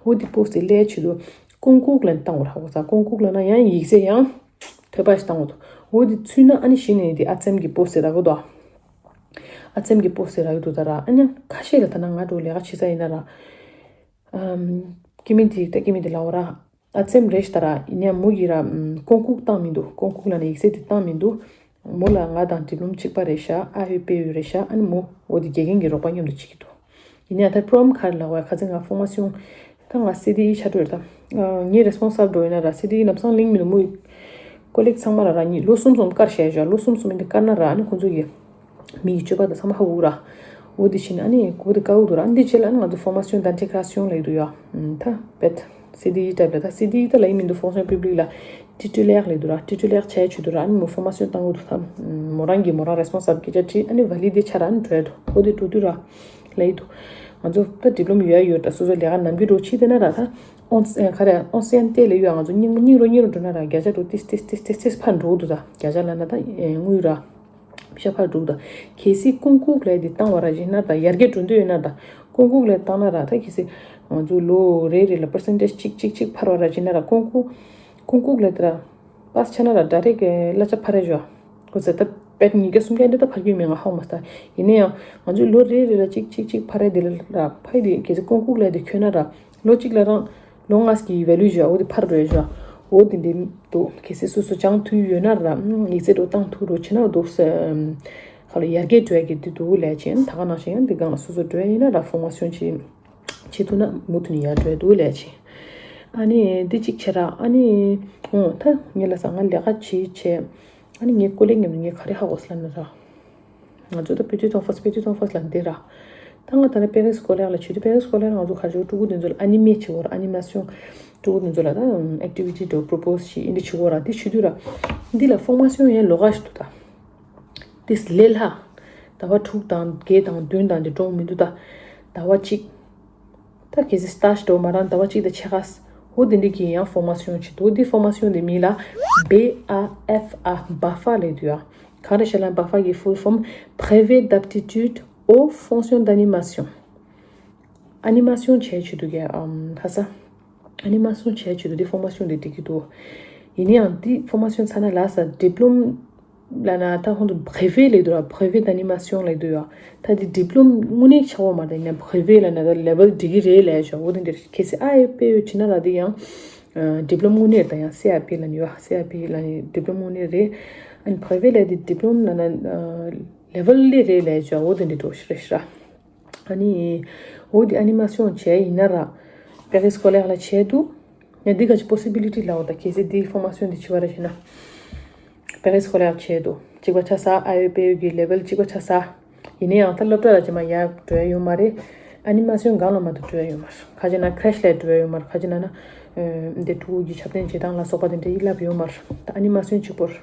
འོ་དེ་པོ་སི་དེ་སླེབས་ཡ་ཆེད་དུ་ཀོང་ཀུག་ལ་བཏང་བར་ཧ་གོ་ས། ཀོང་ཀུག་ལ་ན་ཡང་ཡིག་ཚད་ཡང་ཐོས་པ་ཞིག་བཏང་འོ་དོ། འོ་དེ་ཚུད་ན་ཨ་ནི་གཞི་ནས་དེ་ཨ་ཙེམ་གྱི་པོ་སི་རག་གི་འདུག་ཨ་ཙེམ་གྱི་པོ་སི་རག་གི་འདུག་ད་ར་ཨ་ནི་ཁ་ཤས་ལ་ད་ན་ང་འགྲོ་ལས་ཀ་བྱེད་ས་ཡིན་ན་ར། ཨམ། སྐྱེ་དམན་དེ་ད་སྐྱེ་དམན་དེ་ལབ་འོ་ར། ཨ་ཙེམ་རེད་ཤག་ད་ར་ཡིན་ཡང་མོ་གིས་ར་ཀོང་ཀུག་བཏང་མི་འདུག་ཀོང་ཀུག་ལབ་ནས་ཡིག་ཚད་དེ་བཏང་མི་འདུག་མོ་ལ་ང་དང་ཌི་པི་ལོ་མ་གཅིག་པ་རེད་ཤག་ཨ་ཡོད་པེ་ཡོད་རེད་ཤག་ཨ་ནི་མོ་འོ་དེ་དགེ་རྒན་གྱི་རོགས་པ་མཉམ་དུ་བྱེད་ཀྱི་འདུག་ཡིན་ཡང་ད་པྲོ་བི་ལེམ་ག་རེ་ལབ་བ་ཁ་སང་ང་ཕོར་མ་ཤོན་ད་ང་སི་ཌི་ཨི་ཆ་འགྲོ་ཡོད་ད། ངའི་རེ་སི་པོན་སི་བྷལ་འགྲོ་ཡོད་ན་ར་སི་ཌི་ཨི་ལམ་སང་གླེང་མི་འདུག་མོ་ཡི་ཀོ་ལེག་ཚང་མ་ལ་ར་ཉིད་ལོ་གསུམ་གསུམ་བཀར་བཞག་ཡོད་ཤག་ལོ་གསུམ་གསུམ་ཡིན་དེ་བཀར་ན་ར་ཨ་ནི་ཁོང་ཚོ་གི་མི་ཡི་སྤྱོད་པ་དང་ཚང་མ་ཧ་གོ་ར། འོ་དེ་བྱས་ན་ཨ་ནི་གོ་དེ་དཀའ་བོ་འདུག་ར། ཨ་འདི་བྱས་ལ་ཨ་ནི་ང་ཚོ་ཕོར་མ་ཤོན་དང་ཌི་ཀ་རེ་ཤོན་ལ་ཡོད་དུ་ཡོད། ད་བེད་སི་ཌི་ཨི་ཊའིབ་ལ་ད་སི་ཌི་ཨི་ད་ལ་ཡིན་མི་འདུག་ཧྥོང་སི་ཡོན་པུབ་ལིག་ལ་ཊི་ཊི་ལེག་ལ་ཡོད་དུ་ར། ཊི་ཊི་ལེག་བྱས་ཆུ་དུ་ར་ཨ་ནི་མོ་ཕོར་མ་ཤོན་བཏང་དགོས་འདུག་ད་མོ་རང་གི་མོ་རང་རེ་སི་པོན་སི་བྷལ་སྐད་ཆ་དྲིས་ཨ་ནི་ཝ་ལི་ཌེ་ཆ་ར་ཨ་ནི་འགྲོ་ཡ་འདུག་འོ་དེ་འགྲོ་དུས་ར་ལ་ཡོད་དུ། ང་ཚོ་ད་ཌི་པི་ལོ་མ་ཡོད་ཡོད་ད་སོ་སོ་ལས་ཀ་ནམ་རྒྱུན་འགྲོ་ཕྱི་དེ་ན་ར་ད་ཨོན་སི་ཨེ་ག་རེ་ཨོན་སི་ཨན་ཏེ་ལ་ཡོད་ང་ཚོ་སྙིང་མོ་སྙིང་རོ་སྙིང་རོ་འགྲོ་ན་ར་བརྒྱ་ཆ་འགྲོ་ཏིས་ཏིས་ཏིས་ཏིས་ཏིས་ཕར་འགྲོ་འདུག་ད་བརྒྱ་ཆ་ལ་ན་ད་དངུལ་ར། ཤ་ཕར་འགྲོ་ད། གལ་སྲིད་ཀོང་ཀུག་ལས་དེ་བཏང་བ་ར་བཞིན་ན་ད་ཡར་རྒྱས་འགྲོ་འདོད་ཡོད་ན་ད་ཀོང་ཀུག་ལས་བཏང་ན་ར་ད་གལ་སྲིད་ང་ཚོ་ལོ་རེ་རེ་ལ་པར་སེན་ཊེཇ་གཅིག་གཅིག་གཅིག་འཕར་བ་ར་བཞིན་ན་ར་ཀོང་ཀུག་ཀོང་ཀུག་ལས་ད་ར་པཱས་ཆ་ན་ར་ཌའི་རེག་གི་གླ་ཆ་འཕར་ར་ཞོ། ཁོ་ཚོ་ད་པེད་ཉིས་བརྒྱ་སུམ་བརྒྱ་འདི་ད་འཕར་རྒྱུ་མེད་ང་ཧ་གོ་མ་སོང་། ཡིན་ན་ཡང་ང་ཚོ་ལོ་རེ་རེ་ལ་གཅིག་གཅིག་གཅིག་འཕར་ར་དེ་ལ་ར་ཕ་ཡི་དེ་གལ་སྲིད་ཀོང་ཀུག་ལས་དེ་ཁྱོད་ན་ར། ལོ་གཅིག་ལ་རང་ལོ་ལྔ་གི་ཝེ་ལུ་བཞག་འོ་དེ་འཕར་འགྲོ་ཡ་བཞག་འོ་དེ་འདྲའི་འདུག་གལ་སྲིད་སོ་སོ་སྦྱང་ཐུབ་ཡོད་ན་ར་ཡིག་ཚད་འགྲོ་བཏང་ཐུབ་རོགས་བྱེད་ན་འདུག་ས། ཁ་ལ་ཡར་རྒྱས་འགྲོ་ཡ་གི་དེ་འདུག་ལས་ཆེ་ད་ག་ནང་བཞིན་ཡང་འདི་སྒང་ལ་སོ་སོ་འགྲོ་ཡ་ཡིན་ན་ར་ཕོར་མ་ཤོན་བྱེད་བྱེད་ཐུབ་ན་མུ་མཐུད་ནས་ཡར་འགྲོ་ཡ་འདུག་ལས་ཆེ། ཨ་ནི་འདི་གཅིག་བྱེད་ར་ཨ་ནི་འོ་ད་ངེད་ལ་ས་ང་ལས་ཀ་བྱེད་བྱེད། ཨ་ནི་ངའི་ཀོ་ལེག་མཉམ་དུ་ངས་ག་རེ་ཧ་གོ་སོང་ལབ་ན་ར། ང་ཚོ་ད་པེ་ཏི་ཏོང་ཧྥོན་སི་པེ་ཏི་ཏོང་ཧྥོན་སི་ལ་འདི་ར། ད་ང་ད་ལྟ་པེ་རི་སི་ཀོ་ལེག་ལ་བྱེད་དུས་པེ་རི་སི་ཀོ་ལེག་ལ་ང་ཚོ་ག་ཚོད་ཕྲུ་གུ་དེ་ཚོ་ལ་ཨ་ནི་མེ་བྱེད་དགོས་ར། ཨ་ནི་མ་སི་ཡོང་ཕྲུ་གུ་དེ་ཚོ་ལ་ད་ཨེག་ཊི་ཝི་ཊི་འདྲ་པོ་རོ་པོ་སི་བྱེད་ཨིན་འདྲ་བྱེད་དགོས་ར། འདི་བྱེད་དུས་ར་འདི་ལ་ཕོར་མ་སི་ཡོང་ཡང་ལོགས་ཀ་ཞིག་འདུག་ད་དེ་ལས་སླ། ཟླ་བ་དྲུག་དང་བརྒྱད་དང་བདུན་དང་འདི་འགྲོ་མི་འདུག་ད་ཟླ་བ་གཅིག་ད་གལ་སྲིད་སི་ཊེཇ་འགྲོ་མ་རང་ཟླ་བ་གཅིག་དང་ཕྱེད་ཀ་ས་འོ་དེ་འདྲ་གི་ཡང་ཕོར་མ་སི་ཡོང་བྱེད་དུ། འོ་དེ་ཕོར་མ་སི་ཡོང་དེ་མིང་ལ་བྷེ་ཨ་ཨེཕ་ཨ་བྷ་ཧྥ་ལབ་དུས་ཡ། ག་རེ་ཤ་ལ་བྷ་ཧྥ་གི་ཕུལ་ཕོམ་Brevet d'aptitude aux fonctions d'animation། ཨ་ནི་མ་སི་ཡོང་བྱས་བྱེད་དུ་གི་ཨམ་ཧ་ས། ཨ་ནི་མ་སི་ཡོང་བྱས་བྱེད་དུ་དེ་ཕོར་མ་སི་ཡོང་དེ་འགྲིག་གི་འདུག་ཡིན་ན་ཡང་དེ་ཕོར་མ་སི་ཡོང་ཚར་ན་ལ་ས་ཌི་པི་ལོ་མ་ལབ་ན་ད་ཁོང་ཚོ་བྷེ་རེ་ཝེ་ལབ་འདུག་ར། བྷེ་རེ་ཝེ་ཌ་ཨ་ནི་མ་སི་ཡོང་ལབ་འདུག་ཡ། ད་དེ་ཌི་པི་ལོ་མ་དངོས་གནས་ཆགས་ཡོད་མ་རེད། ཡིན་ན་བྷེ་རེ་ཝེ་ལབ་ན་ད་ལེ་ཝལ་འགྲིག་གི་རེད་ལབ་ཡ་ཞོག་འོ་དེ་འདིར་གལ་སྲིད་ཨ་ཡེ་པེ་ཡོད་བྱེད་ན་ར་དེ་ཡང་ཌི་པི་ལོ་མ་དངོས་གནས་རེད། ད་ཡང་སི་ཨར་པི་ལབ་ནི་ཡོད། སི་ཨར་པི་ལབ་ནི་ཌི་པི་ལོ་མ་དངོས་གནས་རེད། ཨ་ནི་བྷེ་རེ་ཝེ་ལབ་དེ་ཌི་པི་ལོ་མ་ལབ་ན་ལེ་ཝལ་ལས་རེད་ལབ་ཡ་ཞོག་འོ་དེ་འདྲ་འགྲོ་ཤི་ར་ཤི་ར། ཨ་ནི། འོ་དེ་ཨ་ནི་མ་སི་ཡོང་བྱས་ཡིན་ན་ར། པེ་རི་སི་ཀོ་ལེག་ལ་བྱས་འདུག་ཡང་འདི་ག་ཅིག་པོ་སི་བི་ལི་ཊི་ལ་འོ་ད་གལ་སྲིད་འདི་ཕོར་མ་སི་ཡོང་འདི་བྱེད་པ་ར་བྱས་ན། པེ་རི་སི་སྐོར་ལ་ཡག་བྱས་འདུག་གཅིག་པ་ཆགས་ས་ཨ་ཡོ་པེ་ཡོ་གི་ལེ་ཝལ་གཅིག་པ་ཆགས་ས། ཡིན་ན་ཡང་ད་སློབ་གྲྭ་ལ་ཅི་མ་ཡར་འགྲོ་ཡ་ཡོད་མ་རེད། ཨ་ནི་མ་སོན་སྒང་ལ་མ་གཏོགས་འགྲོ་ཡ་ཡོད་མ་རེད། ཁ་ཅིག་ན་ཁྲེཤ་ལ་འགྲོ་ཡ་ཡོད་མ་རེད། ཁ་ཅིག་ན་ན་འདི་ཕྲུ་གུ་གི་ཁྱབ་སྟངས་བྱེད་སྟངས་ལ་སོགས་པ་དེ་འདྲ་ཡིད་ལབ་ཡོད་མ་རེད། ད་ཨ་ནི་མ་སོན་གཅིག་པོར།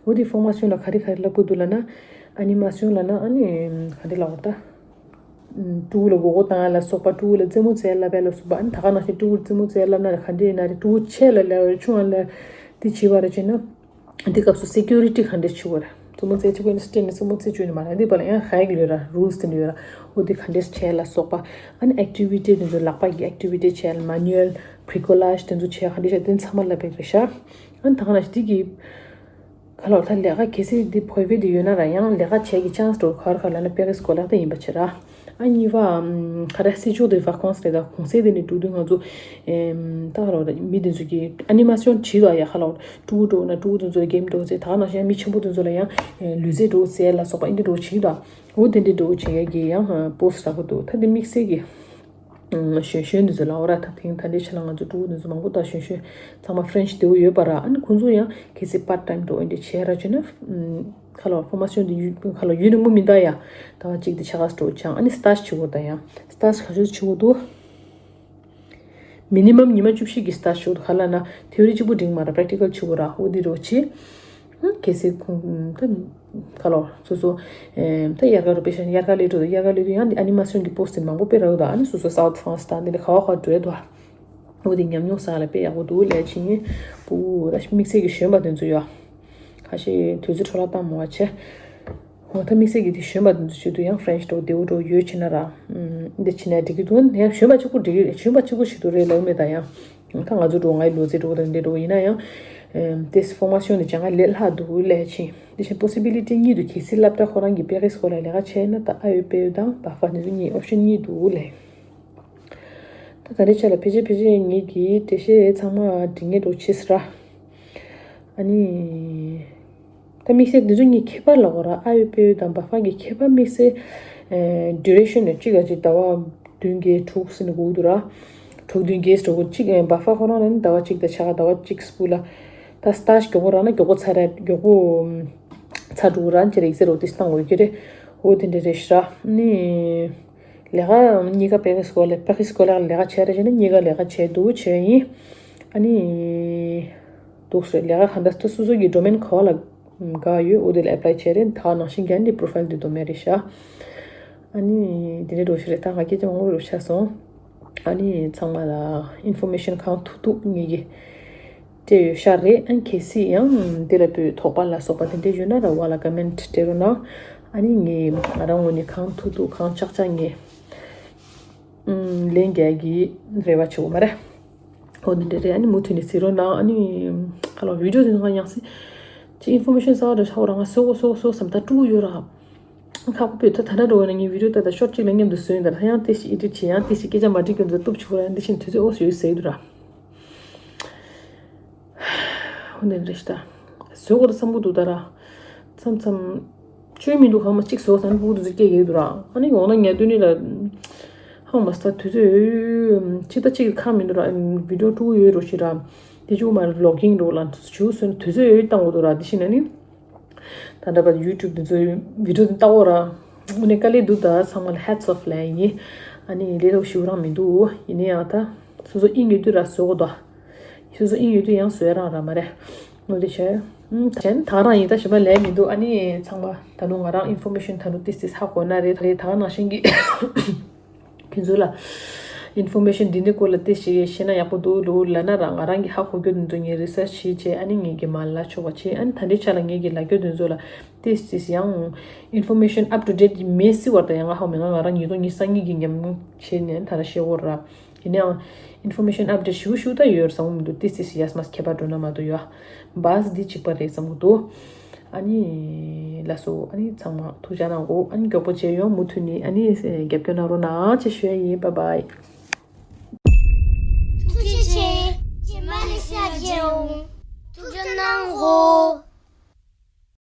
འོ་དེ་ཧྥོར་མ་སོན་ལ་ག་རེ་ག་རེ་ལབ་དགོས་འདུག་ལབ་ན། ཨ་ནི་མ་སོན་ལབ་ན་ཨ་ནི་ག་འདྲ་ལབ་དགོས་རེད་ད། ཕྲུ་གུ་ལ་མགོ་སྐོར་བཏང་ཡ་ལ་སོགས་པ། ཕྲུ་གུ་ལ་རྩེད་མོ་རྩེ་ཡ་ལབ་ཡ་ལ་སོགས་པ། ཨ་ནི་ད་ག་ནང་བཞིན་ཕྲུ་གུར་རྩེད་མོ་རྩེ་ཡ་ལབ་ན་ག་འདྲས་ཡིན་ན་རེད། ཕྲུ་གུ་ཆེ་ལ་ལབ་ཡ་ཆུང་བ་ལ་དེ་བྱེད་པ་རེད་བྱས་ན། འདི་སྐབས་སུ་སེ་ཀུ་རི་ཊི་ག་འདྲས་བྱེད་དགོས་རེད། རྩེད་མོ་རྩེ་བྱེད་དགོས་ན་སྤྲད་ནས་རྩེད་མོ་རྩེ་བཅུག་ནས་མ་རེད། འདི་བར་ལ་ཡང་ཧའི་ལོས་ར་རུལ་སི་དེ་འདྲ་ཡོད་ར། འོ་འདི་ག་འདྲས་བྱས་ལ་སོགས་པ། ཨ་ནི་ཨེག་ཊི་བི་ཊི་དེ་ཚོ་ལག་པ་གི་ཨེག་ཊི་བི་ཊི་བྱས་ལ་མ་ནུ་ཨལ་བྷི་རི་ཀོ་ལཱཇ་དེ་ཚོ་བྱས་ག་འདྲས་བྱས་དེ་ཚང་མ་ལབ་པའི་རེད་ཤག་ཨ་ནི་ད་ག་ནང་བཞིན་འདི་གི་ག་ལབ་ད་ལས་ཀ་གལ་སྲིད་འདི་བོད་པའི་འདི་ཡོད་ན་ར་ཡང་ལས་ཀ་བྱེད་ཀྱི་ཆན་སི་འགྲོ་ག་རེ་ག་ལབ་ན་པེ་རི་སི་སྐོར་ལ་ད་ཡིན་པ་བྱེད་ར། ཨ་གཉིས་པ་ཨམ་ག་རེ་སི་ཇོ་དེ་ཝ་ཀོན་སི་རེད། ད་གུང་སེང་དེ་ནས་འགྲོ་དུས་ང་ཚོ་ཨེམ་ད་ག་ལབ་ད་མི་དེ་ཚོ་གི་ཨ་ནི་མ་སི་ཡོན་བྱེད་དོ་ཡ། ག་ལབ་ཕྲུ་གུ་འགྲོ་ན་ཕྲུ་གུ་དེ་ཚོ་ལ་གེམ་འགྲོ་ཚེ། ད་ག་ནང་བཞིན་མི་ཆེན་པོ་དེ་ཚོ་ལ་ཡང་ལུས་རྩལ་འགྲོ་ཚེ་ལ་སོགས་པ་ཨིན་དེ་འགྲོ་བྱེད་ཀྱི་འདུག་འོ་དེ་འདྲའི་འགྲོ་བྱེད་ཡ་གི་ཡང་པོ་སི་ཊི་རག་གི་འདུག་ད་དེ་དམིགས་བསལ་གྱི་གཞོན་གཞོན་འདི་ཚོ་ལ་འོ་ར། ད་ཐེངས་ད་ལྟའི་ཆ་ལ་ང་ཚོ་ཕྲུ་གུ་འདི་ཚོ་མང་པོ་ད་གཞོན་གཞོན་ཚང་མ་ཧྥ་རེན་ཆི་བདེ་བོ་ཡོད་པ་ར། ཨ་ནི་ཁོང་ཚོ་ཡང་གལ་སྲིད་པར་ཊི་ཊའིམ་འགྲོ་འདི་བྱས་ར་བྱས་ན་ཁ་ལོ་ཧྥོར་མ་སི་ཡོན་འདི་ཡུན་ཁ་ལོ་ཡུན་རིང་པོ་མི་འདའ་ཡ། ད་གཅིག་འདི་ཆ་ག་འགྲོ་ཆང་ཨ་ནི་སི་ཊཱཇ་བྱེད་དགོས། ད་ཡང་སི་ཊཱཇ་ག་ཚོད་བྱེད་དགོས་འདུག་མི་ནི་མམ་ཉི་མ་བཅུ་བཞི་གི་སི་ཊཱཇ་བྱེད་དགོས་འདུག་ག་ལབ་ན་ཐེའོ་རི་གཅིག་པུ་འགྲིག་མ་ར། པེ་རེག་ཊི་ཀལ་བྱེད་དགོས་ར། འོ་འདི་འགྲོ་བྱེད། གལ་སྲིད་ཁོང་ད་ག་ལོ་སོ་སོ་ད་དབྱར་ཁ་རུ་དཔེ་བཞག་ན་དབྱར་ཁ་སླེབས་འགྲོ། དབྱར་ཁ་སླེབས་དུས་ཡང་འདི་ཨ་ནི་མ་སི་ཡོན་གྱི་པོ་སི་ཊི་དེ་མང་པོ་དཔེ་རག་འདུག་ཨ་ནི་སོ་སོ་སའུ་ཐི་ཧྥ་རན་སི་དང་འདི་ནས་ག་བ་ག་འགྲོ་ཡ་འདུག་འོ་དེ་ཉམས་མྱོང་བསགས་ལ་དཔེ་ཡག་པོ་འདུག་ལས་ཕྱིན་པུ་ར་དམིགས་བསལ་གྱི་གཞོན་པ་དེ་ཚོ་ཡོད། ཁ་ཤས་དུས་ཚོད་འཕྲོ་བརླག་བཏང་མ་བྱས། འོ་ད་དམིགས་བསལ་གྱི་དེ་གཞོན་པ་དེ་ཚོ་བྱེད་དུས་ཡང་ཧྥ་རེན་ཆི་འགྲོ་བདེ་བོ་འགྲོ་ཡོད་བྱེད་ན་ར། འདི་བྱེད་ན་འགྲིག་གི་འདུག་ཡང་གཞོན་པ་གཅིག་པུ་འགྲིག་གི་རེད། གཞོན་པ་གཅིག་པུ་བྱེད་དུ་རེད་ལབ་མེད་ད་ཡང་། ད་ང་ཚོ་འགྲོ་ང་ཡི་ལོ་ཚད་འགྲོ་དང་འདི་འགྲོ་ཡིན་ན་ཡང་། དེ་ཧྥོར་མ་སི་ཡོན་དེ་བྱ་ང་ལས་སླ་འདུག་ལས་ཕྱིན། དེ་བཞིན་པོ་སི་བི་ལི་ཊི་གཉིས་འདུག་གལ་སྲིད་སློབ་གྲྭ་ཁོ་རང་གི་པེ་རི་སི་སྐོར་ལ་ལས་ཀ་བྱས་ན་ད་ཨ་ཡོ་པེ་ཡོ་དང་བྷ་ཧྥ་འདི་ཚོ་གཉིས་ཨོབ་ཤན་གཉིས་འདུག་ལས། ད་ད་རེས་ཆ་ལ་ཕལ་ཆེར་ཕལ་ཆེར་ངེད་ཀྱི་འགྲེལ་བཤད་ཚང་མ་འགྲིག་ངེས་འགྲོ་ཆེ་སི་ར། ཨ་ནི། ད་དམིགས་བསལ་འདི་ཚོ་གཉིས་ཁྱད་པར་ལ་འོ་ར། ཨ་ཡོ་པེ་ཡོ་དང་བྷ་ཧྥ་གི་ཁྱད་པར་དམིགས་བསལ་ཨེ་ཌུ་རེ་ཤན་ནི་གཅིག་ག་གཅིག་ཟླ་བ་བདུན་བརྒྱད་དྲུག་ཟེར་ནས་འགོར་འདུག་ར། དྲུག་བདུན་བརྒྱད་ཟེར་འགོར་གཅིག་ཨེ་བྷ་ཧྥ་ཁོ་རང་ལ་ནི་ཟླ་བ་གཅིག་དང་ཕྱེད་ཀ་ཟླ་བ་གཅིག་སྤུ་ལ། ད་སི་ཊཱཇ་མགྱོགས་པོ་རག་ན་མགྱོགས་པོ་ཚར་ར་མགྱོགས་པོ་ཚར་འགྲོ་ར་ཅེ་རེག་ཟེར་འོ་དེ་སི་ཏང་འོས་ཀྱི་རེད། འོ་དེ་འདྲ་རེད་ཤག་ནི། ལས་ཀ་གཉིས་ཀ་པེ་རི་སི་སྐོར་ལ་པེ་རི་སི་སྐོར་ལ་ལས་ཀ་བྱས་རེད་བྱས་ན་གཉིས་ཀ་ལས་ཀ་བྱས་འདུག་བྱས་ཡིན། ཨ་ནི། འདུག་ཟེར་ལས་ཀ་ག་འདྲ་ད་སོ་སོ་གི་ཌོ་མེན་ག་བ་ལ་དགའ་ཡོད་འོ་དེ་ལ་ཨེབ་ལའི་བྱས་རེད། ད་ནང་བཞིན་གྱི་ཨ་ནི་པོ་རོ་ཕའིལ་འདི་ཌོ་མེན་རེད་ཤག་ཨ་ནི་དེ་འདྲའི་འགྲོ་ཞིག་རེད། ད་ང་སྐད་ཆ་མང་པོ་རུ་ཆགས་སོང་། ཨ་ནི་ཚང་མ་ལ་ཨིན་ཕོར་མེ་ཤན་གང་ཐུབ་ཐུབ་ངེད་ཀྱི་སྤྲད་ཡོད་ཤག་རེད། ཨ་ནི་གལ་སྲིད་ཡང་འདི་ལ་པོའི་དོགས་པ་ལ་སོགས་པ་དེ་འདྲ་ཡོད་ན་ར་བ་ལ་ཀ་མེན་ཊི་སྤྲད་རོགས་གནང་། ཨ་ནི་ངས་ང་རང་ངོས་ནས་གང་ཐུབ་ཐུབ་གང་ལྕོགས་ལྕོགས་ངས་ཨུམ་ལན་རྒྱག་གི་རེ་བ་བྱེད་འོ་མ་རེད། འོ་འདི་འདྲ་རེད། ཨ་ནི་མུ་མཐུད་ནས་གཟིགས་རོགས་གནང་། ཨ་ནི་ཁ་ལོ་བི་ཌི་ཡོ་དེ་ཚོ་ང་ཡང་སྲིད་ཅིག་ཨིན་ཕོར་མེ་ཤན་གསར་པ་འདྲ་ཆགས་པ་རང་ང་བཟོ་དགོས་བཟོ་དགོས་བཟོ་དགོས་བསམ། ད་ཕྲུ་གུ་ཡོད་ར། ཁག་པོ་བོད་ད་ད་ལྟ་འགྲོ་བ་ན་ངའི་བི་ཌི་ཡོ་ད་ད་ཤོར་གཅིག་ལ་མཉམ་དུ་བཟོས་ཡིན། ད་ད་ཡང་ཏོག་ཙམ་ཨེ་ཌིཊ་བྱེད། ཡང་ཏོག་ཙམ་སྐད་ཆ་མ་འགྲིག་རྒྱུ་འདུག་གཏུབ་ཆོག་ར། འདི་བཞིན་དུས་ཚོད་ཨོ་ཞོ་ཡོད་ཟེར་གྱི་འདུག་ར། འོ་འདི་འདྲ་ཞིག་ད་བཟོ་དགོས་ད་བསམ་གྱི་འདུག་ད་ར། མཚམས་མཚམས་བཅོས་མི་འདུག་གང་མ་གཅིག་བཟོ་ས་ན་བུ་དེ་ཚོ་སྐད་རྒྱག་གི་འདུག་ར། ཨ་ནི་འོ་ན་ཉལ་དུས་ནི་ལ་ཧང་མ་སྟ་དུས་ཚོད་ཡོད་ཡོད་ཡོད་གཅིག་ད་གཅིག་ཁག་མི་འདུག་ར། བི་ཌི་ཡོ་ཕྲུ་གུ་ཡོད་རོ་ཞིག་ར། དེ་ཅུ་མ་ལོག་ཨིན་འགྲོ་ལ་ཅུ་སོན་དུས་ཚོད་ཡོད་ཡོད་བཏང་དགོས་འདུག་ར། འདི་ཞིག་ན་ནི། ད་ལྟ་བར་ཡུ་ཊུབ་འདི་ཚོའི་བི་ཌི་ཡོ་འདི་ལྟ་འོ་ར། དངོས་གནས་དཀའ་ལས་འདུག་ད་ཚང་མ་ལ་hats off ལབ་ཡིན། ཨ་ནི་ལས་སླ་པོ་ཞིག་རང་མི་འདུག་ཡིན་ན་ཡང་ད་སོ་སོ་ཨིན་ཡོད་དུས་ར་བཟོ་དགོས་དོ། སོ་སོ་ཨིན་ཡོད་དུས་ཡང་བཟོ་ཡ་རང་ར་མ་རེད། འོ་དེ་བྱས། ཨུམ་གཞན་ད་རང་ཡིན་ད་ཞིམ་པ་ལས་མི་འདུག་ཨ་ནི་ཚང་མ་ད་ནུ་ང་རང་ཨིན་ཕོར་མེ་ཤན་ད་ནུ་ཏིས་ཏིས་ཧ་གོ་ན་རེད། ད་རེད་ད་ནང་བཞིན་གྱི། ཁྱེད་ཚོ་ལ་ཨིན་ཕོར་མེ་ཤན་འདི་འདྲའི་སྐོར་ལ་ཏོག་ཙམ་ཤེས་ན་ཡག་པོ་འདུག་ལོ་ལབ་ན་ར། ང་རང་གི་ཧ་གོ་རྒྱུ་འདི་ཚོ་ངས་རི་སར་ཆི་བྱས་བྱས་ཨ་ནི་ངས་ཀྱི་མ་ལབ་ཆོག་པ་བྱས། ཨ་ནི་ད་འདྲའི་ཆ་ལ་ངས་ཀྱི་ལབ་རྒྱུ་འདི་ཚོ་ལ་ཏོག་ཙམ་ཡང་ཨིན་ཕོར་མེ་ཤན་ཨབ་ཊུ་ཌེཊ་མེད་སྲིད་པ་དང་ཡང་ཧ་གོ་མེད། ང་ང་རང་ཉིས་སྟོང་ཉི་ཤུ་རྩ་གཉིས་ཀྱི་ཉམས་མྱོང་བྱས་ནས་ད་ར་ཤེས་ཀྱི་ཡོད་ར། ཡིན་ནའང་ཨིན་ཕོར་མེ་ཤན་ཨབ་ཌེཊ་ཞུ་ཞུ་ད་ཡོད་བསམ་གྱི་མི་འདུག་ཏོག་ཙམ་ཡས་མས་ཁྱད་པར་འགྲོ་ན་མ་གཏོགས་ཡོད། བཱས་འདི་གཅིག་པ་རེད་བསམ་གྱི་འདུག་ཨ་ནི་ལགས་སོ། ཨ་ནི་ཚང་མ་ཐུགས་ཅག་གནང་གོ་ཨ་ནི་མགྱོགས་པོ་བྱས་ཡོང་། མུ་མཐུད་ནས་ཨ་ནི་རྒྱབ་སྐྱོར་གནང་རོགས་གནང་ཅེས་ཞུ་ཡ་ཡིན། Bye bye། ཐུགས་རྗེ་ཆེ། རྗེས་མ་ལས་ཤག་མཇལ་འོང་། ཐུགས་རྗེ་གནང་གོ